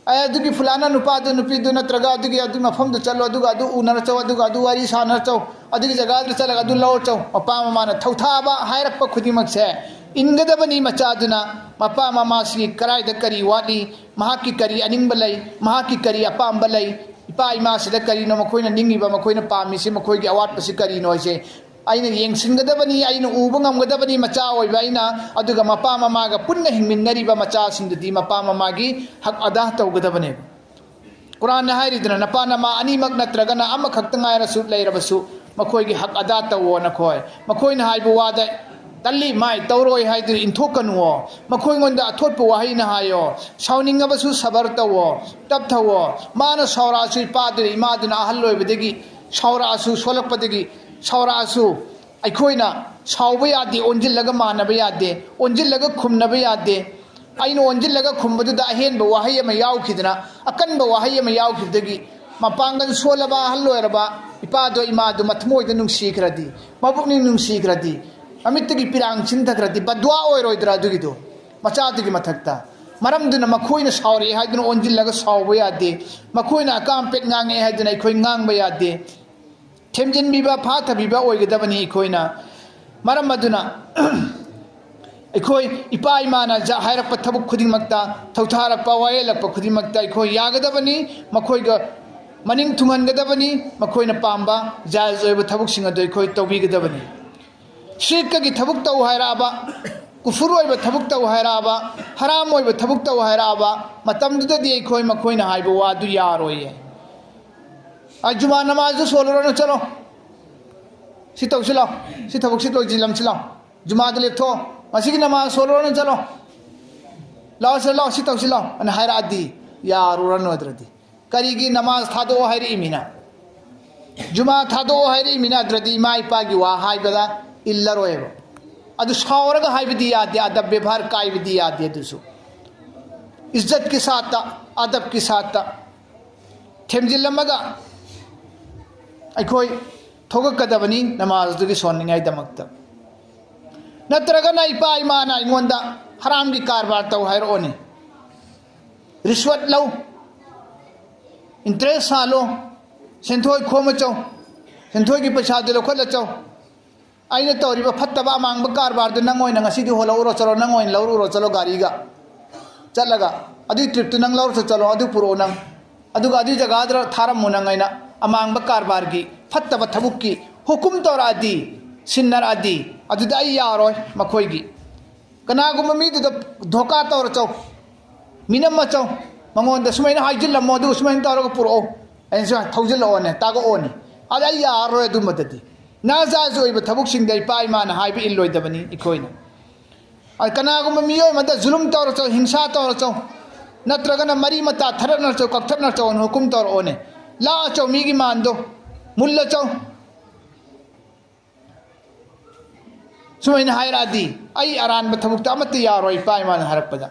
"ꯑꯦ, ꯑꯗꯨꯒꯤ ꯐꯨꯂꯥꯅ ꯅꯨꯄꯥꯗꯨ, ꯅꯨꯄꯤꯗꯨ ꯅꯠꯇ꯭ꯔꯒ ꯑꯗꯨꯒꯤ, ꯑꯗꯨ ꯃꯐꯝꯗꯨ ꯆꯠꯂꯣ, ꯑꯗꯨꯒ ꯑꯗꯨ ꯎꯅꯔ ꯆꯧ, ꯑꯗꯨꯒ ꯑꯗꯨ ꯋꯥꯔꯤ ꯁꯥꯟꯅꯔ ꯆꯧ, ꯑꯗꯨꯒꯤ ꯖꯒꯥꯗꯨꯗ ꯆꯠꯂꯒ ꯑꯗꯨ ꯂꯧꯔ ꯆꯧ", ꯃꯄꯥ ꯃꯃꯥꯅ ꯊꯧꯊꯥꯕ ꯍꯥꯏꯔꯛꯄ ꯈꯨꯗꯤꯡꯃꯛꯁꯦ ꯏꯟꯒꯗꯕꯅꯤ ꯃꯆꯥꯗꯨꯅ꯫ ꯃꯄꯥ ꯃꯃꯥꯁꯤꯒꯤ ꯀꯗꯥꯏꯗ ꯀꯔꯤ ꯋꯥꯠꯂꯤ, ꯃꯍꯥꯛꯀꯤ ꯀꯔꯤ ꯑꯅꯤꯡꯕ ꯂꯩ, ꯃꯍꯥꯛꯀꯤ ꯀꯔꯤ ꯑꯄꯥꯝꯕ ꯂꯩ, ꯏꯄꯥ ꯏꯃꯥꯁꯤꯗ ꯀꯔꯤꯅꯣ ꯃꯈꯣꯏꯅ ꯅꯤꯡꯉꯤꯕ, ꯃꯈꯣꯏꯅ ꯄꯥꯝꯃꯤꯁꯤ, ꯃꯈꯣꯏꯒꯤ ꯑꯋꯥꯠꯄꯁꯤ ꯀꯔꯤꯅꯣ ꯍꯥꯏꯁꯦ ꯑꯩꯅ ꯌꯦꯡꯁꯤꯟꯒꯗꯕꯅꯤ, ꯑꯩꯅ ꯎꯕ ꯉꯝꯒꯗꯕꯅꯤ ꯃꯆꯥ ꯑꯣꯏꯕ ꯑꯩꯅ꯫ ꯑꯗꯨꯒ ꯃꯄꯥ ꯃꯃꯥꯒ ꯄꯨꯟꯅ ꯍꯤꯡꯃꯤꯟꯅꯔꯤꯕ ꯃꯆꯥꯁꯤꯡꯗꯨꯗꯤ ꯃꯄꯥ ꯃꯃꯥꯒꯤ ꯍꯛ ꯑꯗꯥ ꯇꯧꯒꯗꯕꯅꯦꯕ꯫ ꯀꯨꯔꯥꯟꯅ ꯍꯥꯏꯔꯤꯗꯅ, ꯅꯄꯥ ꯅꯃꯥ ꯑꯅꯤꯃꯛ ꯅꯠꯇ꯭ꯔꯒꯅ ꯑꯃꯈꯛꯇ ꯉꯥꯏꯔꯁꯨ, ꯂꯩꯔꯕꯁꯨ, ꯃꯈꯣꯏꯒꯤ ꯍꯛ ꯑꯗꯥ ꯇꯧꯋꯣ ꯅꯈꯣꯏ꯫ ꯃꯈꯣꯏꯅ ꯍꯥꯏꯕ ꯋꯥꯗ ꯇꯜꯂꯤ ꯃꯥꯏ ꯇꯧꯔꯣꯏ ꯍꯥꯏꯗꯨꯅ ꯏꯟꯊꯣꯛꯀꯅꯨꯋꯣ꯫ ꯃꯈꯣꯏꯉꯣꯟꯗ ꯑꯊꯣꯠꯄ ꯋꯥꯍꯩꯅ ꯍꯥꯏꯌꯣ꯫ ꯁꯥꯎꯅꯤꯡꯉꯕꯁꯨ ꯁꯕꯔ ꯇꯧꯋꯣ, ꯇꯞꯊꯧꯋꯣ꯫ ꯃꯥꯅ ꯁꯥꯎꯔꯛꯑꯁꯨ ꯏꯄꯥꯗꯨꯅ, ꯏꯃꯥꯗꯨꯅ ꯑꯍꯜ ꯑꯣꯏꯕꯗꯒꯤ ꯁꯥꯎꯔꯛꯑꯁꯨ, ꯁꯣꯜꯂꯛꯄꯗꯒꯤ ꯁꯥꯎꯔꯛꯑꯁꯨ, ꯑꯩꯈꯣꯏꯅ ꯁꯥꯎꯕ ꯌꯥꯗꯦ, ꯑꯣꯟꯁꯤꯜꯂꯒ ꯃꯥꯟꯅꯕ ꯌꯥꯗꯦ, ꯑꯣꯟꯁꯤꯜꯂꯒ ꯈꯨꯝꯅꯕ ꯌꯥꯗꯦ꯫ ꯑꯩꯅ ꯑꯣꯟꯁꯤꯜꯂꯒ ꯈꯨꯝꯕꯗꯨꯗ ꯑꯍꯦꯟꯕ ꯋꯥꯍꯩ ꯑꯃ ꯌꯥꯎꯈꯤꯗꯅ, ꯑꯀꯟꯕ ꯋꯥꯍꯩ ꯑꯃ ꯌꯥꯎꯈꯤꯕꯗꯒꯤ ꯃꯄꯥꯡꯒꯜ ꯁꯣꯜꯂꯕ ꯑꯍꯜ ꯑꯣꯏꯔꯕ ꯏꯄꯥꯗꯣ, ꯏꯃꯥꯗꯣ ꯃꯊꯃꯣꯏꯗ ꯅꯨꯡꯁꯤꯈ꯭ꯔꯗꯤ, ꯃꯕꯨꯛꯅꯤꯡ ꯅꯨꯡꯁꯤꯈ꯭ꯔꯗꯤ, ꯃꯃꯤꯠꯇꯒꯤ ꯄꯤꯔꯥꯡ ꯆꯤꯟꯊꯈ꯭ꯔꯗꯤ ꯕꯗ꯭ꯋꯥ ꯑꯣꯏꯔꯣꯏꯗ꯭ꯔꯥ ꯑꯗꯨꯒꯤꯗꯣ ꯃꯆꯥꯗꯨꯒꯤ ꯃꯊꯛꯇ? ꯃꯔꯝꯗꯨꯅ ꯃꯈꯣꯏꯅ ꯁꯥꯎꯔꯛꯑꯦ ꯍꯥꯏꯗꯨꯅ ꯑꯣꯟꯁꯤꯜꯂꯒ ꯁꯥꯎꯕ ꯌꯥꯗꯦ꯫ ꯃꯈꯣꯏꯅ ꯑꯀꯥꯝ ꯄꯦꯠ ꯉꯥꯡꯉꯛꯑꯦ ꯍꯥꯏꯗꯨꯅ ꯑꯩꯈꯣꯏ ꯉꯥꯡꯕ ꯌꯥꯗꯦ꯫ ꯊꯦꯝꯖꯤꯟꯕꯤꯕ, ꯐꯥꯊꯕꯤꯕ ꯑꯣꯏꯒꯗꯕꯅꯤ ꯑꯩꯈꯣꯏꯅ꯫ ꯃꯔꯝ ꯑꯗꯨꯅ ꯑꯩꯈꯣꯏ ꯏꯄꯥ ꯏꯃꯥꯅ ꯖ-, ꯍꯥꯏꯔꯛꯄ ꯊꯕꯛ ꯈꯨꯗꯤꯡꯃꯛꯇ, ꯊꯧꯊꯥꯔꯛꯄ, ꯋꯥꯌꯦꯜꯂꯛꯄ ꯈꯨꯗꯤꯡꯃꯛꯇ ꯑꯩꯈꯣꯏ ꯌꯥꯒꯗꯕꯅꯤ, ꯃꯈꯣꯏꯒ ꯃꯅꯤꯡ ꯊꯨꯡꯍꯟꯒꯗꯕꯅꯤ, ꯃꯈꯣꯏꯅ ꯄꯥꯝꯕ ꯖꯥꯏꯖ ꯑꯣꯏꯕ ꯊꯕꯛꯁꯤꯡ ꯑꯗꯨ ꯑꯩꯈꯣꯏ ꯇꯧꯕꯤꯒꯗꯕꯅꯤ꯫ ꯁꯤꯔꯛꯀꯒꯤ ꯊꯕꯛ ꯇꯧ ꯍꯥꯏꯔꯛꯑꯕ, ꯀꯨꯐꯨꯔ ꯑꯣꯏꯕ ꯊꯕꯛ ꯇꯧ ꯍꯥꯏꯔꯛꯑꯕ, ꯍꯔꯥꯝ ꯑꯣꯏꯕ ꯊꯕꯛ ꯇꯧ ꯍꯥꯏꯔꯛꯑꯕ ꯃꯇꯝꯗꯨꯗꯗꯤ ꯑꯩꯈꯣꯏ ꯃꯈꯣꯏꯅ ꯍꯥꯏꯕ ꯋꯥꯗꯨ ꯌꯥꯔꯣꯏꯌꯦ꯫ ꯑ, ꯖꯨꯃꯥ ꯅꯃꯥꯖꯗꯨ ꯁꯣꯜꯂꯨꯔꯅꯨ, ꯆꯠꯂꯣ꯫ ꯁꯤ ꯇꯧꯁꯤ ꯂꯥꯎ꯫ ꯁꯤ ꯊꯕꯛꯁꯤ ꯂꯣꯏꯁꯤꯜꯂꯝꯁꯤ ꯂꯥꯎ꯫ ꯖꯨꯃꯥꯗ ꯂꯦꯞꯊꯣꯛꯑꯣ꯫ ꯉꯁꯤꯒꯤ ꯅꯃꯥꯖ ꯁꯣꯜꯂꯨꯔꯅꯨ, ꯆꯠꯂꯣ꯫ ꯂꯥꯎ, ꯁꯤ ꯂꯥꯎ, ꯁꯤ ꯇꯧꯁꯤ ꯂꯥꯎ ꯑꯅ ꯍꯥꯏꯔꯛꯑꯗꯤ ꯌꯥꯔꯨꯔꯅꯨ꯫ ꯑꯗꯨꯗꯤ ꯀꯔꯤꯒꯤ ꯅꯃꯥꯖ ꯊꯥꯗꯣꯛꯑꯣ ꯍꯥꯏꯔꯛꯏꯃꯤꯅ? ꯖꯨꯃꯥ ꯊꯥꯗꯣꯛꯑꯣ ꯍꯥꯏꯔꯛꯏꯃꯤꯅ? ꯑꯗꯨꯗꯤ ꯏꯃꯥ ꯏꯄꯥꯒꯤ ꯋꯥ ꯍꯥꯏꯕꯗ ꯏꯜꯂꯔꯣꯏꯕ꯫ ꯑꯗꯨ ꯁꯥꯎꯔꯒ ꯍꯥꯏꯕꯗꯤ ꯌꯥꯗꯦ, ꯑꯗꯕ ꯕꯦꯕꯥꯔ ꯀꯥꯏꯕꯗꯤ ꯌꯥꯗꯦ꯫ ꯑꯗꯨꯁꯨ ꯏꯖꯠꯀꯤ ꯁꯥꯠꯇ, ꯑꯗꯕꯀꯤ ꯁꯥꯠꯇ ꯊꯦꯝꯖꯤꯜꯂꯝꯃꯒ ꯑꯩꯈꯣꯏ ꯊꯣꯛꯂꯛꯀꯗꯕꯅꯤ ꯅꯃꯥꯖꯗꯨꯒꯤ ꯁꯣꯟꯅꯤꯡꯉꯥꯏꯗꯃꯛꯇ꯫ ꯅꯠꯇ꯭ꯔꯒꯅ ꯏꯄꯥ ꯏꯃꯥꯅ ꯑꯩꯉꯣꯟꯗ ꯍꯔꯥꯝꯒꯤ ꯀꯔꯕꯥꯔ ꯇꯧ ꯍꯥꯏꯔꯛꯑꯣꯅꯤ, ꯔꯤꯁꯋꯠ ꯂꯧ, ꯏꯟꯇꯔꯦꯁ ꯁꯥꯜꯂꯣ, ꯁꯦꯟꯊꯣꯏ ꯈꯣꯝꯃ ꯆꯧ, ꯁꯦꯟꯊꯣꯏꯒꯤ ꯄꯩꯁꯥꯗꯨ ꯂꯧꯈꯠꯂ ꯆꯧ, ꯑꯩꯅ ꯇꯧꯔꯤꯕ ꯐꯠꯇꯕ ꯑꯃꯥꯡꯕ ꯀꯔꯕꯥꯔꯗꯨ ꯅꯪ ꯑꯣꯏꯅ ꯉꯁꯤꯗꯤ ꯍꯣꯜꯍꯧꯔꯣ ꯆꯠꯂꯣ, ꯅꯪ ꯑꯣꯏꯅ ꯂꯧꯔꯨꯔꯣ ꯆꯠꯂꯣ ꯒꯥꯔꯤꯒ ꯆꯠꯂꯒ, ꯑꯗꯨꯏ ꯇ꯭ꯔꯤꯞꯇꯨ ꯅꯪ ꯂꯧꯔ ꯆꯠꯂꯣ, ꯑꯗꯨ ꯄꯨꯔꯛꯑꯣ ꯅꯪ, ꯑꯗꯨꯒ ꯑꯗꯨꯏ ꯖꯒꯥꯗꯨꯗ ꯊꯥꯔꯝꯃꯨ ꯅꯪ꯫ ꯑꯩꯅ ꯑꯃꯥꯡꯕ ꯀꯔꯕꯥꯔꯒꯤ ꯐꯠꯇꯕ ꯊꯕꯛꯀꯤ ꯍꯨꯀꯨꯝ ꯇꯧꯔꯛꯑꯗꯤ, ꯁꯤꯟꯅꯔꯛꯑꯗꯤ, ꯑꯗꯨꯗꯤ ꯑꯩ ꯌꯥꯔꯣꯏ꯫ ꯃꯈꯣꯏꯒꯤ ꯀꯅꯥꯒꯨꯝꯕ ꯃꯤꯗꯨꯗ ꯙꯣꯀꯥ ꯇꯧꯔ ꯆꯧ, ꯃꯤꯅꯝꯃ ꯆꯧ, ꯃꯉꯣꯟꯗ ꯁꯨꯃꯥꯏꯅ ꯍꯥꯏꯖꯤꯜꯂꯝꯃꯣ, ꯑꯗꯨꯒ ꯁꯨꯃꯥꯏꯅ ꯇꯧꯔꯒ ꯄꯨꯔꯛꯑꯣ, ꯑꯩꯅ ꯁꯨꯃꯥꯏꯅ ꯊꯧꯖꯤꯜꯂꯛꯑꯣꯅꯦ, ꯇꯥꯛꯂꯛꯑꯣꯅꯦ, ꯑꯗ ꯑꯩ ꯌꯥꯔꯔꯣꯏ ꯑꯗꯨꯝꯕꯗꯗꯤ꯫ ꯅꯥꯖꯥꯏꯖ ꯑꯣꯏꯕ ꯊꯕꯛꯁꯤꯡꯗ ꯏꯄꯥ ꯏꯃꯥꯅ ꯍꯥꯏꯕ ꯏꯜꯂꯣꯏꯗꯕꯅꯤ ꯑꯩꯈꯣꯏꯅ꯫ ꯑ, ꯀꯅꯥꯒꯨꯝꯕ ꯃꯤꯑꯣꯏ ꯑꯃꯗ ꯖꯨꯂꯨꯝ ꯇꯧꯔꯆꯧ, ꯍꯤꯡꯁꯥ ꯇꯧꯔꯆꯧ, ꯅꯠꯇ꯭ꯔꯒꯅ ꯃꯔꯤ ꯃꯇꯥ ꯊꯔꯠꯅꯔꯆꯧ, ꯀꯛꯊꯠꯅꯔꯆꯧꯅ ꯍꯨꯀꯨꯝ ꯇꯧꯔꯛꯑꯣꯅꯦ꯫ ꯂꯥꯛꯑꯆꯧ ꯃꯤꯒꯤ ꯃꯥꯟꯗꯣ, ꯃꯨꯜꯂꯆꯧ꯫ ꯁꯨꯃꯥꯏꯅ ꯍꯥꯏꯔꯛꯑꯗꯤ ꯑꯩ ꯑꯔꯥꯟꯕ ꯊꯕꯛꯇ ꯑꯃꯠꯇ ꯌꯥꯔꯣꯏ, ꯏꯄꯥ ꯏꯃꯥꯅ ꯍꯥꯏꯔꯛꯄꯗ꯫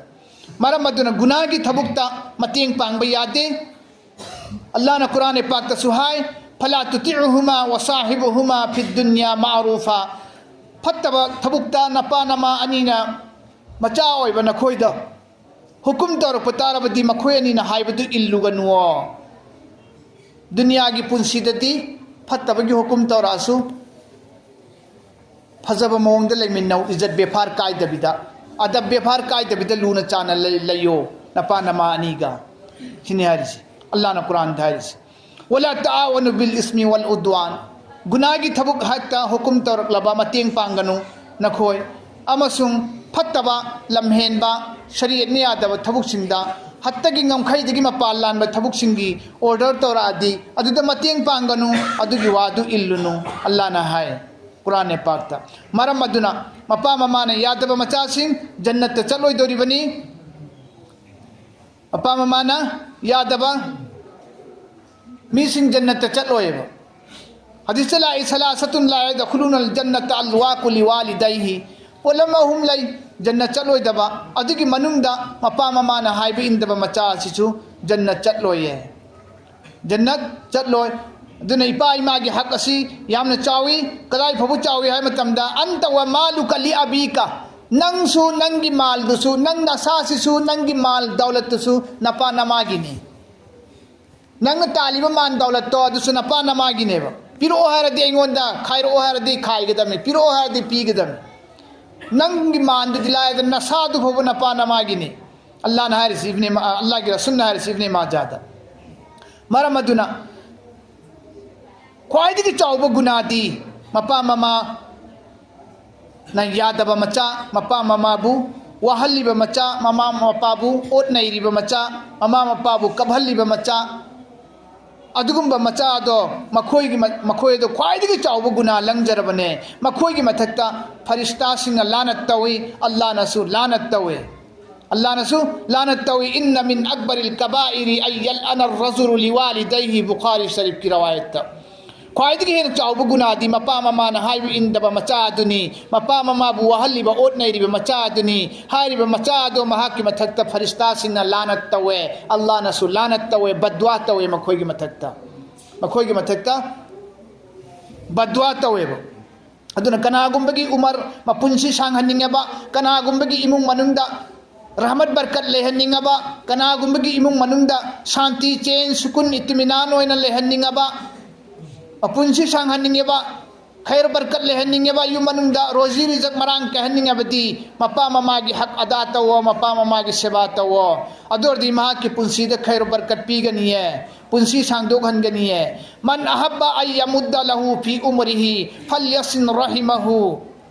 ꯃꯔꯝ ꯑꯗꯨꯅ ꯒꯨꯅꯥꯒꯤ ꯊꯕꯛꯇ ꯃꯇꯦꯡ ꯄꯥꯡꯕ ꯌꯥꯗꯦ꯫ ꯑꯜꯂꯥꯍꯅ ꯀꯨꯔꯥꯟ ꯄꯥꯛꯇꯁꯨ ꯍꯥꯏ, "ꯐꯂꯥ ꯇꯨꯇꯤꯎꯍꯨꯃꯥ ꯋꯁꯥꯍꯤꯕꯨꯍꯨꯃꯥ ꯐꯤꯗ ꯗꯨꯅꯤꯌꯥ ꯃꯥꯔꯨꯐꯥ"꯫ ꯐꯠꯇꯕ ꯊꯕꯛꯇ ꯅꯄꯥ ꯅꯃꯥ ꯑꯅꯤꯅ ꯃꯆꯥ ꯑꯣꯏꯕ ꯅꯈꯣꯏꯗ ꯍꯨꯀꯨꯝ ꯇꯧꯔꯛꯄ ꯇꯥꯔꯕꯗꯤ ꯃꯈꯣꯏ ꯑꯅꯤꯅ ꯍꯥꯏꯕꯗꯨ ꯏꯜꯂꯨꯒꯅꯨꯑꯣ꯫ ꯗꯨꯅꯤꯌꯥꯒꯤ ꯄꯨꯟꯁꯤꯗꯗꯤ ꯐꯠꯇꯕꯒꯤ ꯍꯨꯀꯨꯝ ꯇꯧꯔꯛꯑꯁꯨ ꯐꯖꯕ ꯃꯑꯣꯡꯗ ꯂꯩꯃꯤꯟꯅꯧ, ꯏꯖꯠ ꯕꯦꯐꯥꯔ ꯀꯥꯏꯗꯕꯤꯗ, ꯑꯗꯕ ꯕꯦꯐꯥꯔ ꯀꯥꯏꯗꯕꯤꯗ ꯂꯨꯅ ꯆꯥꯟꯅ ꯂꯩ-, ꯂꯩꯌꯣ ꯅꯄꯥ ꯅꯃꯥ ꯑꯅꯤꯒ꯫ ꯁꯤꯅꯤ ꯍꯥꯏꯔꯤꯁꯤ, ꯑꯜꯂꯥꯍꯅ ꯀꯨꯔꯥꯟꯗ ꯍꯥꯏꯔꯤꯁꯤ꯫ "ꯋꯂꯥ ꯇꯥꯑꯋꯅꯨ ꯕꯤꯜ ꯏꯁꯃꯤ ꯋꯜ ꯎꯗꯋꯥꯟ"꯫ ꯒꯨꯅꯥꯒꯤ ꯊꯕꯛ ꯍꯠꯇ ꯍꯨꯀꯨꯝ ꯇꯧꯔꯛꯂꯕ ꯃꯇꯦꯡ ꯄꯥꯡꯒꯅꯨ ꯅꯈꯣꯏ, ꯑꯃꯁꯨꯡ ꯐꯠꯇꯕ, ꯂꯝꯍꯦꯟꯕ, ꯁꯔꯤꯌꯠꯅ ꯌꯥꯗꯕ ꯊꯕꯛꯁꯤꯡꯗ, ꯍꯠꯇꯒꯤ ꯉꯝꯈꯩꯗꯒꯤ ꯃꯄꯥꯟ ꯂꯥꯟꯕ ꯊꯕꯛꯁꯤꯡꯒꯤ ꯑꯣꯔꯗꯔ ꯇꯧꯔꯛꯑꯗꯤ ꯑꯗꯨꯗ ꯃꯇꯦꯡ ꯄꯥꯡꯒꯅꯨ, ꯑꯗꯨꯒꯤ ꯋꯥꯗꯨ ꯏꯜꯂꯨꯅꯨ, ꯑꯜꯂꯥꯍꯅ ꯍꯥꯏ ꯀꯨꯔꯥꯟ ꯄꯥꯛꯇ꯫ ꯃꯔꯝ ꯑꯗꯨꯅ ꯃꯄꯥ ꯃꯃꯥꯅ ꯌꯥꯗꯕ ꯃꯆꯥꯁꯤꯡ ꯖꯟꯅꯠꯇ ꯆꯠꯂꯣꯏꯗꯧꯔꯤꯕꯅꯤ꯫ ꯃꯄꯥ ꯃꯃꯥꯅ ꯌꯥꯗꯕ ꯃꯤꯁꯤꯡ ꯖꯟꯅꯠꯇ ꯆꯠꯂꯣꯏꯕ꯫ ꯍꯗꯤꯁꯇ ꯂꯥꯛꯏ, "ꯁꯂꯥꯁꯥꯇꯨꯟ ꯂꯥ ꯌꯗꯈꯨꯂꯨꯅꯜ ꯖꯟꯅꯇ ꯑꯜꯋꯥꯀꯨ ꯂꯤꯋꯥꯂꯤꯗꯩꯍꯤ"꯫ ꯄꯣꯠꯂꯝ ꯑꯍꯨꯝ ꯂꯩ ꯖꯟꯅꯠ ꯆꯠꯂꯣꯏꯗꯕ꯫ ꯑꯗꯨꯒꯤ ꯃꯅꯨꯡꯗ ꯃꯄꯥ ꯃꯃꯥꯅ ꯍꯥꯏꯕ ꯏꯟꯗꯕ ꯃꯆꯥ ꯑꯁꯤꯁꯨ ꯖꯟꯅꯠ ꯆꯠꯂꯣꯏꯌꯦ꯫ ꯖꯟꯅꯠ ꯆꯠꯂꯣꯏ꯫ ꯑꯗꯨꯅ ꯏꯄꯥ ꯏꯃꯥꯒꯤ ꯍꯛ ꯑꯁꯤ ꯌꯥꯝꯅ ꯆꯥꯎꯏ꯫ ꯀꯗꯥꯏ ꯐꯥꯎꯕ ꯆꯥꯎꯏ ꯍꯥꯏꯕ ꯃꯇꯝꯗ, "ꯑꯟꯇ ꯋ ꯃꯥꯂꯨꯀ ꯂꯤ ꯑꯕꯤꯀ", ꯅꯪꯁꯨ ꯅꯪꯒꯤ ꯃꯥꯜꯗꯨꯁꯨ, ꯅꯪ ꯅꯁꯥꯁꯤꯁꯨ, ꯅꯪꯒꯤ ꯃꯥꯜ ꯗꯧꯂꯠꯇꯨꯁꯨ ꯅꯄꯥ ꯅꯃꯥꯒꯤꯅꯤ꯫ ꯅꯪꯅ ꯇꯥꯜꯂꯤꯕ ꯃꯥꯟ ꯗꯧꯂꯠꯇꯣ ꯑꯗꯨꯁꯨ ꯅꯄꯥ ꯅꯃꯥꯒꯤꯅꯦꯕ꯫ "ꯄꯤꯔꯛꯑꯣ ꯍꯥꯏꯔꯗꯤ ꯑꯩꯉꯣꯟꯗ, ꯈꯥꯏꯔꯛꯑꯣ ꯍꯥꯏꯔꯗꯤ ꯈꯥꯏꯒꯗꯕꯅꯤ, ꯄꯤꯔꯛꯑꯣ ꯍꯥꯏꯔꯗꯤ ꯄꯤꯒꯗꯕꯅꯤ"꯫ ꯅꯪꯒꯤ ꯃꯥꯟꯗꯨꯗꯤ ꯂꯥꯏꯔꯗꯅ ꯅꯁꯥꯗꯨ ꯐꯥꯎꯕ ꯅꯄꯥ ꯅꯃꯥꯒꯤꯅꯤ꯫ ꯑꯜꯂꯥꯍꯅ ꯍꯥꯏꯔꯤꯁꯤ ꯏꯕꯅꯦ ꯃꯥ-, ꯑꯜꯂꯥꯍꯒꯤ ꯔꯁꯨꯜꯅ ꯍꯥꯏꯔꯤꯁꯤ ꯏꯕꯅꯦ ꯃꯥꯖꯥꯗ꯫ ꯃꯔꯝ ꯑꯗꯨꯅ ꯈ꯭ꯋꯥꯏꯗꯒꯤ ꯆꯥꯎꯕ ꯒꯨꯅꯥꯗꯤ ꯃꯄꯥ ꯃꯃꯥ ꯅ ꯌꯥꯗꯕ ꯃꯆꯥ, ꯃꯄꯥ ꯃꯃꯥꯕꯨ ꯋꯥꯍꯜꯂꯤꯕ ꯃꯆꯥ, ꯃꯃꯥ ꯃꯄꯥꯕꯨ ꯑꯣꯠ ꯅꯩꯔꯤꯕ ꯃꯆꯥ, ꯃꯃꯥ ꯃꯄꯥꯕꯨ ꯀꯞꯍꯜꯂꯤꯕ ꯃꯆꯥ, ꯑꯗꯨꯒꯨꯝꯕ ꯃꯆꯥꯗꯣ, ꯃꯈꯣꯏꯒꯤ ꯃ-, ꯃꯈꯣꯏꯗꯣ ꯈ꯭ꯋꯥꯏꯗꯒꯤ ꯆꯥꯎꯕ ꯒꯨꯅꯥ ꯂꯪꯖꯔꯕꯅꯦ꯫ ꯃꯈꯣꯏꯒꯤ ꯃꯊꯛꯇ ꯐꯔꯤꯁꯇꯥꯁꯤꯡꯅ ꯂꯥꯅꯠ ꯇꯧꯏ, ꯑꯜꯂꯥꯅꯁꯨ ꯂꯥꯅꯠ ꯇꯧꯏ꯫ ꯑꯜꯂꯥꯅꯁꯨ ꯂꯥꯅꯠ ꯇꯧꯏ꯫ "ꯏꯟꯅ ꯃꯤꯟ ꯑꯛꯕꯔꯤꯜ ꯀꯕꯥꯏꯔꯤ ꯑꯟ ꯌꯜꯑꯅ ꯔꯖꯨꯂꯨ ꯂꯤꯋꯥꯂꯤꯗꯩꯍꯤ", ꯕꯨꯈꯥꯔꯤ ꯁꯔꯤꯐꯀꯤ ꯔꯋꯥꯌꯠꯇ꯫ ꯈ꯭ꯋꯥꯏꯗꯒꯤ ꯍꯦꯟꯅ ꯆꯥꯎꯕ ꯒꯨꯅꯥꯗꯤ ꯃꯄꯥ ꯃꯃꯥꯅ ꯍꯥꯏꯕ ꯏꯟꯗꯕ ꯃꯆꯥ ꯑꯗꯨꯅꯤ꯫ ꯃꯄꯥ ꯃꯃꯥꯕꯨ ꯋꯥꯍꯜꯂꯤꯕ, ꯑꯣꯠꯅꯩꯔꯤꯕ ꯃꯆꯥ ꯑꯗꯨꯅꯤ꯫ ꯍꯥꯏꯔꯤꯕ ꯃꯆꯥ ꯑꯗꯣ ꯃꯍꯥꯛꯀꯤ ꯃꯊꯛꯇ ꯐꯔꯤꯁꯇꯥꯁꯤꯡꯅ ꯂꯥꯅꯠ ꯇꯧꯋꯦ, ꯑꯜꯂꯥꯅꯁꯨ ꯂꯥꯅꯠ ꯇꯧꯋꯦ, ꯕꯗꯋꯥ ꯇꯧꯋꯦ ꯃꯈꯣꯏꯒꯤ ꯃꯊꯛꯇ꯫ ꯃꯈꯣꯏꯒꯤ ꯃꯊꯛꯇ ꯕꯗꯋꯥ ꯇꯧꯋꯦꯕ꯫ ꯑꯗꯨꯅ ꯀꯅꯥꯒꯨꯝꯕꯒꯤ ꯎꯃꯔ ꯃꯄꯨꯟꯁꯤ ꯁꯥꯡꯍꯟꯅꯤꯡꯉꯕ, ꯀꯅꯥꯒꯨꯝꯕꯒꯤ ꯏꯃꯨꯡ ꯃꯅꯨꯡꯗ ꯔꯍꯃꯠ ꯕꯔꯀꯠ ꯂꯩꯍꯟꯅꯤꯡꯉꯕ, ꯀꯅꯥꯒꯨꯝꯕꯒꯤ ꯏꯃꯨꯡ ꯃꯅꯨꯡꯗ ꯁꯥꯟꯇꯤ, ꯆꯦꯟ, ꯁꯨꯀꯨꯟ, ꯏꯇꯃꯤꯅꯥꯟ ꯑꯣꯏꯅ ꯂꯩꯍꯟꯅꯤꯡꯉꯕ, ꯃꯄꯨꯟꯁꯤ ꯁꯥꯡꯍꯟꯅꯤꯡꯉꯕ, ꯈꯩꯔ ꯕꯔꯀꯠ ꯂꯩꯍꯟꯅꯤꯡꯉꯕ, ꯌꯨꯝ ꯃꯅꯨꯡꯗ ꯔꯣꯖꯤ ꯔꯤꯖꯛ ꯃꯔꯥꯡ ꯀꯥꯏꯍꯟꯅꯤꯡꯉꯕꯗꯤ ꯃꯄꯥ ꯃꯃꯥꯒꯤ ꯍꯛ ꯑꯗꯥ ꯇꯧꯋꯣ, ꯃꯄꯥ ꯃꯃꯥꯒꯤ ꯁꯦꯕꯥ ꯇꯧꯋꯣ꯫ ꯑꯗꯨ ꯑꯣꯏꯔꯗꯤ ꯃꯍꯥꯛꯀꯤ ꯄꯨꯟꯁꯤꯗ ꯈꯩꯔ ꯕꯔꯀꯠ ꯄꯤꯒꯅꯤꯌꯦ, ꯄꯨꯟꯁꯤ ꯁꯥꯡꯗꯣꯛꯍꯟꯒꯅꯤꯌꯦ꯫ "ꯃꯟ ꯑꯍꯕ ꯑꯟ ꯌꯃꯨꯗ ꯂꯍꯨ ꯐꯤ ꯎꯃꯔꯤꯍꯤ ꯐꯜꯌꯁꯤꯟ ꯔꯍꯤꯃꯍꯨ"꯫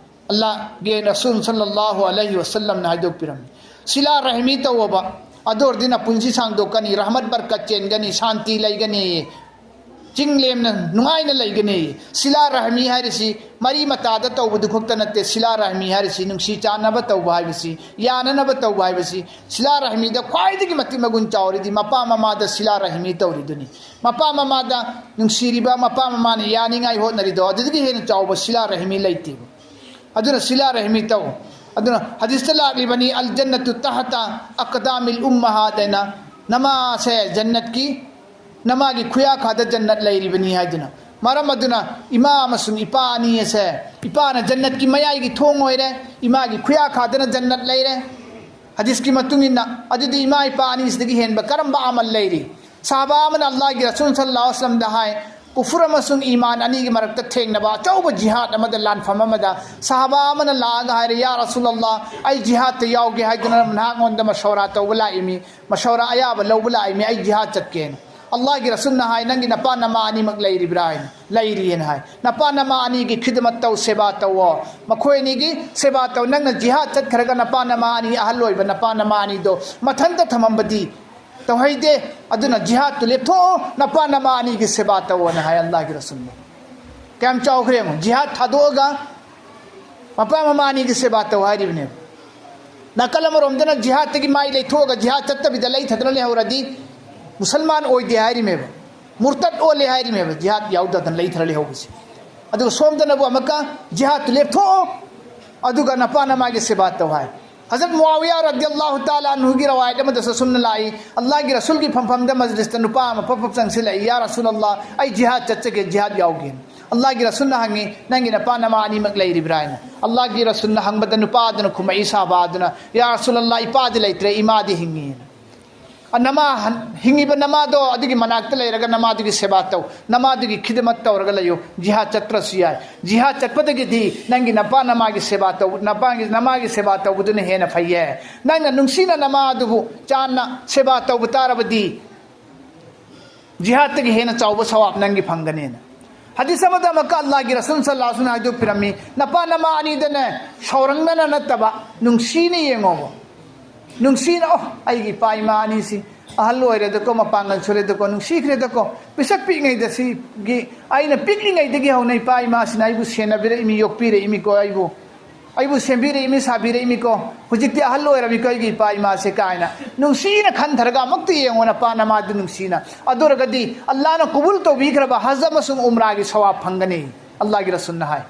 ꯑꯜꯂꯥꯍꯒꯤ ꯔꯁꯨꯜ ꯁꯜꯂꯜꯂꯥꯍꯨ ꯑꯂꯩꯍꯤ ꯋꯁꯜꯂꯝꯅ ꯍꯥꯏꯗꯣꯛꯄꯤꯔꯝꯃꯤ꯫ ꯁꯤꯂꯥ ꯔꯍꯃꯤ ꯇꯧꯋꯣꯕ, ꯑꯗꯨ ꯑꯣꯏꯔꯗꯤ ꯅꯄꯨꯟꯁꯤ ꯁꯥꯡꯗꯣꯛꯀꯅꯤ, ꯔꯍꯃꯠ ꯕꯔꯀꯠ ꯆꯦꯟꯒꯅꯤ, ꯁꯥꯟꯇꯤ ꯂꯩꯒꯅꯤ, ꯆꯤꯡ ꯂꯦꯝꯅ ꯅꯨꯡꯉꯥꯏꯅ ꯂꯩꯒꯅꯤ꯫ ꯁꯤꯂꯥ ꯔꯍꯃꯤ ꯍꯥꯏꯔꯤꯁꯤ ꯃꯔꯤ ꯃꯇꯥꯗ ꯇꯧꯕꯗꯨ ꯈꯛꯇ ꯅꯠꯇꯦ꯫ ꯁꯤꯂꯥ ꯔꯍꯃꯤ ꯍꯥꯏꯔꯤꯁꯤ ꯅꯨꯡꯁꯤ ꯆꯥꯟꯅꯕ ꯇꯧꯕ ꯍꯥꯏꯕꯁꯤ, ꯌꯥꯅꯅꯕ ꯇꯧꯕ ꯍꯥꯏꯕꯁꯤ꯫ ꯁꯤꯂꯥ ꯔꯍꯃꯤꯗ ꯈ꯭ꯋꯥꯏꯗꯒꯤ ꯃꯇꯤꯛ ꯃꯒꯨꯟ ꯆꯥꯎꯔꯤꯗꯤ ꯃꯄꯥ ꯃꯃꯥꯗ ꯁꯤꯂꯥ ꯔꯍꯃꯤ ꯇꯧꯔꯤꯗꯨꯅꯤ꯫ ꯃꯄꯥ ꯃꯃꯥꯗ ꯅꯨꯡꯁꯤꯔꯤꯕ, ꯃꯄꯥ ꯃꯃꯥꯅ ꯌꯥꯅꯤꯡꯉꯥꯏ ꯍꯣꯠꯅꯔꯤꯗꯣ, ꯑꯗꯨꯗꯒꯤ ꯍꯦꯟꯅ ꯆꯥꯎꯕ ꯁꯤꯂꯥ ꯔꯍꯃꯤ ꯂꯩꯇꯦꯕ꯫ ꯑꯗꯨꯅ ꯁꯤꯂꯥ ꯔꯍꯃꯤ ꯇꯧ꯫ ꯑꯗꯨꯅ ꯍꯗꯤꯁꯇ ꯂꯥꯛꯂꯤꯕꯅꯤ, "ꯑꯜ ꯖꯟꯅꯇꯨ ꯇꯍꯇ ꯑꯛꯗꯥꯃꯤꯜ ꯎꯝꯃꯍꯥꯠ" ꯍꯥꯏꯅ, ꯅꯃꯥꯁꯦ ꯖꯟꯅꯠꯀꯤ, ꯅꯃꯥꯒꯤ ꯈꯨꯌꯥꯈꯥꯗ ꯖꯟꯅꯠ ꯂꯩꯔꯤꯕꯅꯤ ꯍꯥꯏꯗꯨꯅ꯫ ꯃꯔꯝ ꯑꯗꯨꯅ ꯏꯃꯥ ꯑꯃꯁꯨꯡ ꯏꯄꯥ ꯑꯅꯤ ꯑꯁꯦ, ꯏꯄꯥꯅ ꯖꯟꯅꯠꯀꯤ ꯃꯌꯥꯏꯒꯤ ꯊꯣꯡ ꯑꯣꯏꯔꯦ, ꯏꯃꯥꯒꯤ ꯈꯨꯌꯥꯈꯥꯗꯅ ꯖꯟꯅꯠ ꯂꯩꯔꯦ꯫ ꯍꯗꯤꯁꯀꯤ ꯃꯇꯨꯡ ꯏꯟꯅ, ꯑꯗꯨꯗꯤ ꯏꯃꯥ ꯏꯄꯥ ꯑꯅꯤꯁꯤꯗꯒꯤ ꯍꯦꯟꯕ ꯀꯔꯝꯕ ꯑꯃꯜ ꯂꯩꯔꯤ? ꯁꯍꯥꯕꯥ ꯑꯃꯅ ꯑꯜꯂꯥꯍꯒꯤ ꯔꯁꯨꯜ ꯁꯜꯂꯜꯂꯥꯍꯨ ꯑꯂꯩꯍꯤ ꯋꯁꯜꯂꯝꯗ ꯍꯥꯏ, ꯀꯨꯐꯨꯔ ꯑꯃꯁꯨꯡ ꯏꯃꯥꯟ ꯑꯅꯤꯒꯤ ꯃꯔꯛꯇ ꯊꯦꯡꯅꯕ ꯑꯆꯧꯕ ꯖꯤꯍꯥꯗ ꯑꯃꯗ, ꯂꯥꯟꯐꯝ ꯑꯃꯗ ꯁꯍꯥꯕꯥ ꯑꯃꯅ ꯂꯥꯛꯑꯒ ꯍꯥꯏꯔꯦ, "ꯌꯥ ꯔꯁꯨꯜ ꯑꯜꯂꯥꯍ, ꯑꯩ ꯖꯤꯍꯥꯗꯇ ꯌꯥꯎꯒꯦ ꯍꯥꯏꯗꯨꯅ ꯅꯍꯥꯛꯉꯣꯟꯗ ꯃꯁꯧꯔꯥ ꯇꯧꯕ ꯂꯥꯛꯏꯃꯤ, ꯃꯁꯧꯔꯥ ꯑꯌꯥꯕ ꯂꯧꯕ ꯂꯥꯛꯏꯃꯤ, ꯑꯩ ꯖꯤꯍꯥꯗ ꯆꯠꯀꯦꯅ"꯫ ꯑꯜꯂꯥꯍꯒꯤ ꯔꯁꯨꯜꯅ ꯍꯥꯏ, "ꯅꯪꯒꯤ ꯅꯄꯥ ꯅꯃꯥ ꯑꯅꯤꯃꯛ ꯂꯩꯔꯤꯕ꯭ꯔꯥ?" ꯍꯥꯏꯅ, "ꯂꯩꯔꯤꯑꯅ" ꯍꯥꯏ꯫ "ꯅꯄꯥ ꯅꯃꯥ ꯑꯅꯤꯒꯤ ꯈꯤꯗꯃꯠ ꯇꯧ, ꯁꯦꯕꯥ ꯇꯧꯋꯣ, ꯃꯈꯣꯏ ꯑꯅꯤꯒꯤ ꯁꯦꯕꯥ ꯇꯧ꯫ ꯅꯪꯅ ꯖꯤꯍꯥꯗ ꯆꯠꯈ꯭ꯔꯒ ꯅꯄꯥ ꯅꯃꯥ ꯑꯅꯤ, ꯑꯍꯜ ꯑꯣꯏꯕ ꯅꯄꯥ ꯅꯃꯥ ꯑꯅꯤꯗꯣ ꯃꯊꯟꯇ ꯊꯝꯃꯝꯕꯗꯤ, ꯇꯧꯍꯩꯗꯦ꯫ ꯑꯗꯨꯅ ꯖꯤꯍꯥꯗꯇꯨ ꯂꯦꯞꯊꯣꯛꯑꯣ, ꯅꯄꯥ ꯅꯃꯥ ꯑꯅꯤꯒꯤ ꯁꯦꯕꯥ ꯇꯧꯑꯣꯅ ꯍꯥꯏ ꯑꯜꯂꯥꯍꯒꯤ ꯔꯁꯨꯜꯅ꯫ ꯀꯌꯥꯝ ꯆꯥꯎꯈ꯭ꯔꯦ ꯌꯦꯡꯉꯣ, ꯖꯤꯍꯥꯗ ꯊꯥꯗꯣꯛꯑꯒ ꯃꯄꯥ ꯃꯃꯥ ꯑꯅꯤꯒꯤ ꯁꯦꯕꯥ ꯇꯧ ꯍꯥꯏꯔꯤꯕꯅꯦꯕ꯫ ꯅꯥꯀꯜ ꯑꯃꯔꯣꯝꯗꯅ ꯖꯤꯍꯥꯗꯇꯒꯤ ꯃꯥꯏ ꯂꯩꯊꯣꯛꯑꯒ ꯖꯤꯍꯥꯗ ꯆꯠꯇꯕꯤꯗ ꯂꯩꯊꯗꯅ ꯂꯩꯍꯧꯔꯗꯤ ꯃꯨꯁꯜꯃꯥꯟ ꯑꯣꯏꯗꯦ ꯍꯥꯏꯔꯤꯃꯦꯕ, ꯃꯨꯔꯇꯠ ꯑꯣꯜꯂꯦ ꯍꯥꯏꯔꯤꯃꯦꯕ, ꯖꯤꯍꯥꯗ ꯌꯥꯎꯗꯗꯅ ꯂꯩꯊꯔ ꯂꯩꯍꯧꯕꯁꯦ꯫ ꯑꯗꯨꯒ ꯁꯣꯝꯗꯅꯕꯨ ꯑꯃꯨꯛꯀ ꯖꯤꯍꯥꯗꯇꯨ ꯂꯦꯞꯊꯣꯛꯑꯣ, ꯑꯗꯨꯒ ꯅꯄꯥ ꯅꯃꯥꯒꯤ ꯁꯦꯕꯥ ꯇꯧ ꯍꯥꯏ꯫ ꯍꯖꯔꯠ ꯃꯨꯑꯥꯋꯤꯌꯥ ꯔꯗꯤꯌꯜꯂꯥꯍꯨ ꯇꯥꯂꯥ ꯑꯟꯍꯨꯒꯤ ꯔꯋꯥꯌꯠ ꯑꯃꯗꯁꯨ ꯑꯁꯨꯝꯅ ꯂꯥꯛꯏ, ꯑꯜꯂꯥꯍꯒꯤ ꯔꯁꯨꯜꯒꯤ ꯐꯝꯐꯝꯗ ꯃꯖꯂꯤꯁꯇ ꯅꯨꯄꯥ ꯑꯃ ꯐꯠ ꯐꯠ ꯆꯪꯁꯤꯜꯂꯛꯏ, "ꯌꯥ ꯔꯁꯨꯜ ꯑꯜꯂꯥꯍ, ꯑꯩ ꯖꯤꯍꯥꯗ ꯆꯠꯆꯒꯦ, ꯖꯤꯍꯥꯗ ꯌꯥꯎꯒꯦ"꯫ ꯑꯜꯂꯥꯍꯒꯤ ꯔꯁꯨꯜꯅ ꯍꯪꯉꯤ, "ꯅꯪꯒꯤ ꯅꯄꯥ ꯅꯃꯥ ꯑꯅꯤꯃꯛ ꯂꯩꯔꯤꯕ꯭ꯔꯥ?" ꯍꯥꯏꯅ꯫ ꯑꯜꯂꯥꯍꯒꯤ ꯔꯁꯨꯜꯅ ꯍꯪꯕꯗ ꯅꯨꯄꯥ ꯑꯗꯨꯅ ꯈꯨꯝꯃꯛꯏ, ꯁꯍꯥꯕꯥ ꯑꯗꯨꯅ, "ꯌꯥ ꯔꯁꯨꯜ ꯑꯜꯂꯥꯍ, ꯏꯄꯥꯗꯤ ꯂꯩꯇ꯭ꯔꯦ, ꯏꯃꯥꯗꯤ ꯍꯤꯡꯉꯤ"꯫ ꯑ, ꯅꯃꯥ ꯍꯟ-, ꯍꯤꯡꯉꯤꯕ ꯅꯃꯥꯗꯣ ꯑꯗꯨꯒꯤ ꯃꯅꯥꯛꯇ ꯂꯩꯔꯒ ꯅꯃꯥꯗꯨꯒꯤ ꯁꯦꯕꯥ ꯇꯧ, ꯅꯃꯥꯗꯨꯒꯤ ꯈꯤꯗꯃꯠ ꯇꯧꯔꯒ ꯂꯩꯌꯨ꯫ ꯖꯤꯍꯥꯗ ꯆꯠꯇ꯭ꯔꯁꯨ ꯌꯥꯏ꯫ ꯖꯤꯍꯥꯗ ꯆꯠꯄꯗꯒꯤꯗꯤ ꯅꯪꯒꯤ ꯅꯄꯥ ꯅꯃꯥꯒꯤ ꯁꯦꯕꯥ ꯇꯧ-, ꯅꯄꯥꯒꯤ, ꯅꯃꯥꯒꯤ ꯁꯦꯕꯥ ꯇꯧꯕꯗꯨꯅ ꯍꯦꯟꯅ ꯐꯩꯌꯦ꯫ ꯅꯪꯅ ꯅꯨꯡꯁꯤꯅ ꯅꯃꯥꯗꯨꯕꯨ ꯆꯥꯟꯅ ꯁꯦꯕꯥ ꯇꯧꯕ ꯇꯥꯔꯕꯗꯤ ꯖꯤꯍꯥꯗꯇꯒꯤ ꯍꯦꯟꯅ ꯆꯥꯎꯕ ꯁꯋꯥꯕ ꯅꯪꯒꯤ ꯐꯪꯒꯅꯤꯅ꯫ ꯍꯗꯤꯁ ꯑꯃꯗ ꯑꯃꯨꯛꯀ ꯑꯜꯂꯥꯍꯒꯤ ꯔꯁꯨꯜ ꯁꯜꯂꯜꯂꯥꯍꯨ ꯑꯂꯩꯍꯤ ꯋꯁꯜꯂꯝꯅ ꯍꯥꯏꯗꯣꯛꯄꯤꯔꯝꯃꯤ, "ꯅꯄꯥ ꯅꯃꯥ ꯑꯅꯤꯗꯅꯦ ꯁꯥꯎꯔꯪꯅꯅ ꯅꯠꯇꯕ ꯅꯨꯡꯁꯤꯅ ꯌꯦꯡꯉꯣꯕ꯫ ꯅꯨꯡꯁꯤꯅ, ꯑꯣ, ꯑꯩꯒꯤ ꯏꯄꯥ ꯏꯃꯥ ꯑꯅꯤꯁꯤ ꯑꯍꯜ ꯑꯣꯏꯔꯦꯗꯀꯣ, ꯃꯄꯥꯡꯒꯜ ꯁꯣꯜꯂꯦꯗꯀꯣ, ꯅꯨꯡꯁꯤꯈ꯭ꯔꯦꯗꯀꯣ, ꯄꯤꯁꯛ ꯄꯤꯛꯉꯩꯗ ꯁꯤꯒꯤ ꯑꯩꯅ ꯄꯤꯛꯂꯤꯉꯩꯗꯒꯤ ꯍꯧꯅ ꯏꯄꯥ ꯏꯃꯥꯁꯤꯅ ꯑꯩꯕꯨ ꯁꯦꯟꯅꯕꯤꯔꯛꯏꯃꯤ, ꯌꯣꯛꯄꯤꯔꯛꯏꯃꯤꯀꯣ, ꯑꯩꯕꯨ, ꯑꯩꯕꯨ ꯁꯦꯝꯕꯤꯔꯛꯏꯃꯤ, ꯁꯥꯕꯤꯔꯛꯏꯃꯤꯀꯣ, ꯍꯧꯖꯤꯛꯇꯤ ꯑꯍꯜ ꯑꯣꯏꯔꯝꯃꯤꯀꯣ ꯑꯩꯒꯤ ꯏꯄꯥ ꯏꯃꯥꯁꯦ" ꯀꯥꯏꯅ ꯅꯨꯡꯁꯤꯅ ꯈꯟꯊꯔꯒ ꯑꯃꯨꯛꯇ ꯌꯦꯡꯉꯣ, ꯅꯄꯥ ꯅꯃꯥꯗꯨ ꯅꯨꯡꯁꯤꯅ꯫ ꯑꯗꯨ ꯑꯣꯏꯔꯒꯗꯤ ꯑꯜꯂꯥꯍꯅ ꯀꯕꯨꯜ ꯇꯧꯕꯤꯈ꯭ꯔꯕ ꯍꯖ ꯑꯃꯁꯨꯡ ꯎꯝꯔꯥꯒꯤ ꯁꯋꯥꯕ ꯐꯪꯒꯅꯤ꯫ ꯑꯜꯂꯥꯍꯒꯤ ꯔꯁꯨꯜꯅ ꯍꯥꯏ,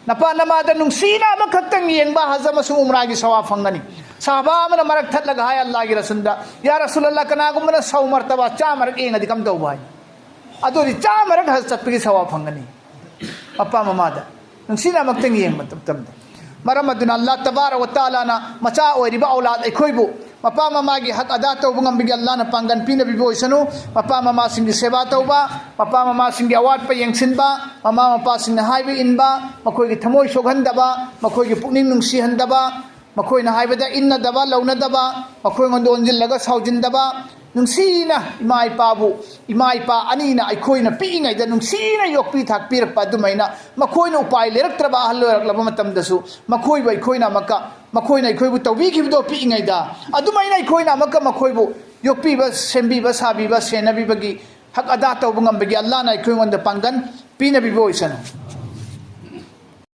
ꯅꯄꯥ ꯅꯃꯥꯗ ꯅꯨꯡꯁꯤꯅ ꯑꯃꯈꯛꯇꯪ ꯌꯦꯡꯕ ꯍꯖ ꯑꯃꯁꯨꯡ ꯎꯝꯔꯥꯒꯤ ꯁꯋꯥꯕ ꯐꯪꯒꯅꯤ꯫ ꯁꯍꯥꯕꯥ ꯑꯃꯅ ꯃꯔꯛ ꯊꯠꯂꯒ ꯍꯥꯏ ꯑꯜꯂꯥꯍꯒꯤ ꯔꯁꯨꯜꯗ, "ꯌꯥ ꯔꯁꯨꯜ ꯑꯜꯂꯥꯍ, ꯀꯅꯥꯒꯨꯝꯕꯅ ꯁꯧ ꯃꯔꯇꯕꯥ ꯆꯥꯝꯃꯔꯛ ꯌꯦꯡꯉꯗꯤ ꯀꯝꯗꯧꯕ?" ꯍꯥꯏ꯫ ꯑꯗꯨꯗꯤ ꯆꯥꯝꯃꯔꯛ ꯍꯖ ꯆꯠꯄꯒꯤ ꯁꯋꯥꯕ ꯐꯪꯒꯅꯤ꯫ ꯃꯄꯥ ꯃꯃꯥꯗ ꯅꯨꯡꯁꯤꯅ ꯑꯃꯨꯛꯇꯪ ꯌꯦꯡꯕ ꯃꯇꯝꯗ꯫ ꯃꯔꯝ ꯑꯗꯨꯅ ꯑꯜꯂꯥꯍ ꯇꯕꯥꯔꯛ ꯋ ꯇꯥꯂꯥꯅ ꯃꯆꯥ ꯑꯣꯏꯔꯤꯕ ꯑꯧꯂꯥꯗ ꯑꯩꯈꯣꯏꯕꯨ ꯃꯄꯥ ꯃꯃꯥꯒꯤ ꯍꯛ ꯑꯗꯥ ꯇꯧꯕ ꯉꯝꯕꯒꯤ ꯑꯜꯂꯥꯍꯅ ꯄꯥꯡꯒꯜ ꯄꯤꯅꯕꯤꯕ ꯑꯣꯏꯁꯅꯨ꯫ ꯃꯄꯥ ꯃꯃꯥꯁꯤꯡꯒꯤ ꯁꯦꯕꯥ ꯇꯧꯕ, ꯃꯄꯥ ꯃꯃꯥꯁꯤꯡꯒꯤ ꯑꯋꯥꯠꯄ ꯌꯦꯡꯁꯤꯟꯕ, ꯃꯃꯥ ꯃꯄꯥꯁꯤꯡꯅ ꯍꯥꯏꯕ ꯏꯟꯕ, ꯃꯈꯣꯏꯒꯤ ꯊꯃꯣꯏ ꯁꯣꯛꯍꯟꯗꯕ, ꯃꯈꯣꯏꯒꯤ ꯄꯨꯛꯅꯤꯡ ꯅꯨꯡꯁꯤꯍꯟꯗꯕ, ꯃꯈꯣꯏꯅ ꯍꯥꯏꯕꯗ ꯏꯟꯅꯗꯕ, ꯂꯧꯅꯗꯕ, ꯃꯈꯣꯏꯉꯣꯟꯗ ꯑꯣꯟꯁꯤꯜꯂꯒ ꯁꯥꯎꯖꯤꯟꯗꯕ, ꯅꯨꯡꯁꯤꯅ ꯏꯃꯥ ꯏꯄꯥꯕꯨ, ꯏꯃꯥ ꯏꯄꯥ ꯑꯅꯤꯅ ꯑꯩꯈꯣꯏꯅ ꯄꯤꯛꯏꯉꯩꯗ ꯅꯨꯡꯁꯤꯅ ꯌꯣꯛꯄꯤ ꯊꯥꯛꯄꯤꯔꯛꯄ ꯑꯗꯨꯃꯥꯏꯅ ꯃꯈꯣꯏꯅ ꯎꯄꯥꯏ ꯂꯩꯔꯛꯇ꯭ꯔꯕ ꯑꯍꯜ ꯑꯣꯏꯔꯛꯂꯕ ꯃꯇꯝꯗꯁꯨ ꯃꯈꯣꯏꯕꯨ ꯑꯩꯈꯣꯏꯅ ꯑꯃꯨꯛꯀ, ꯃꯈꯣꯏꯅ ꯑꯩꯈꯣꯏꯕꯨ ꯇꯧꯕꯤꯈꯤꯕꯗꯣ ꯄꯤꯛꯏꯉꯩꯗ, ꯑꯗꯨꯃꯥꯏꯅ ꯑꯩꯈꯣꯏꯅ ꯑꯃꯨꯛꯀ ꯃꯈꯣꯏꯕꯨ ꯌꯣꯛꯄꯤꯕ, ꯁꯦꯝꯕꯤꯕ, ꯁꯥꯕꯤꯕ, ꯁꯦꯟꯅꯕꯤꯕꯒꯤ ꯍꯛ ꯑꯗꯥ ꯇꯧꯕ ꯉꯝꯕꯒꯤ ꯑꯜꯂꯥꯍꯅ ꯑꯩꯈꯣꯏꯉꯣꯟꯗ ꯄꯥꯡꯒꯜ ꯄꯤꯅꯕꯤꯕ ꯑꯣꯏꯁꯅꯨ꯫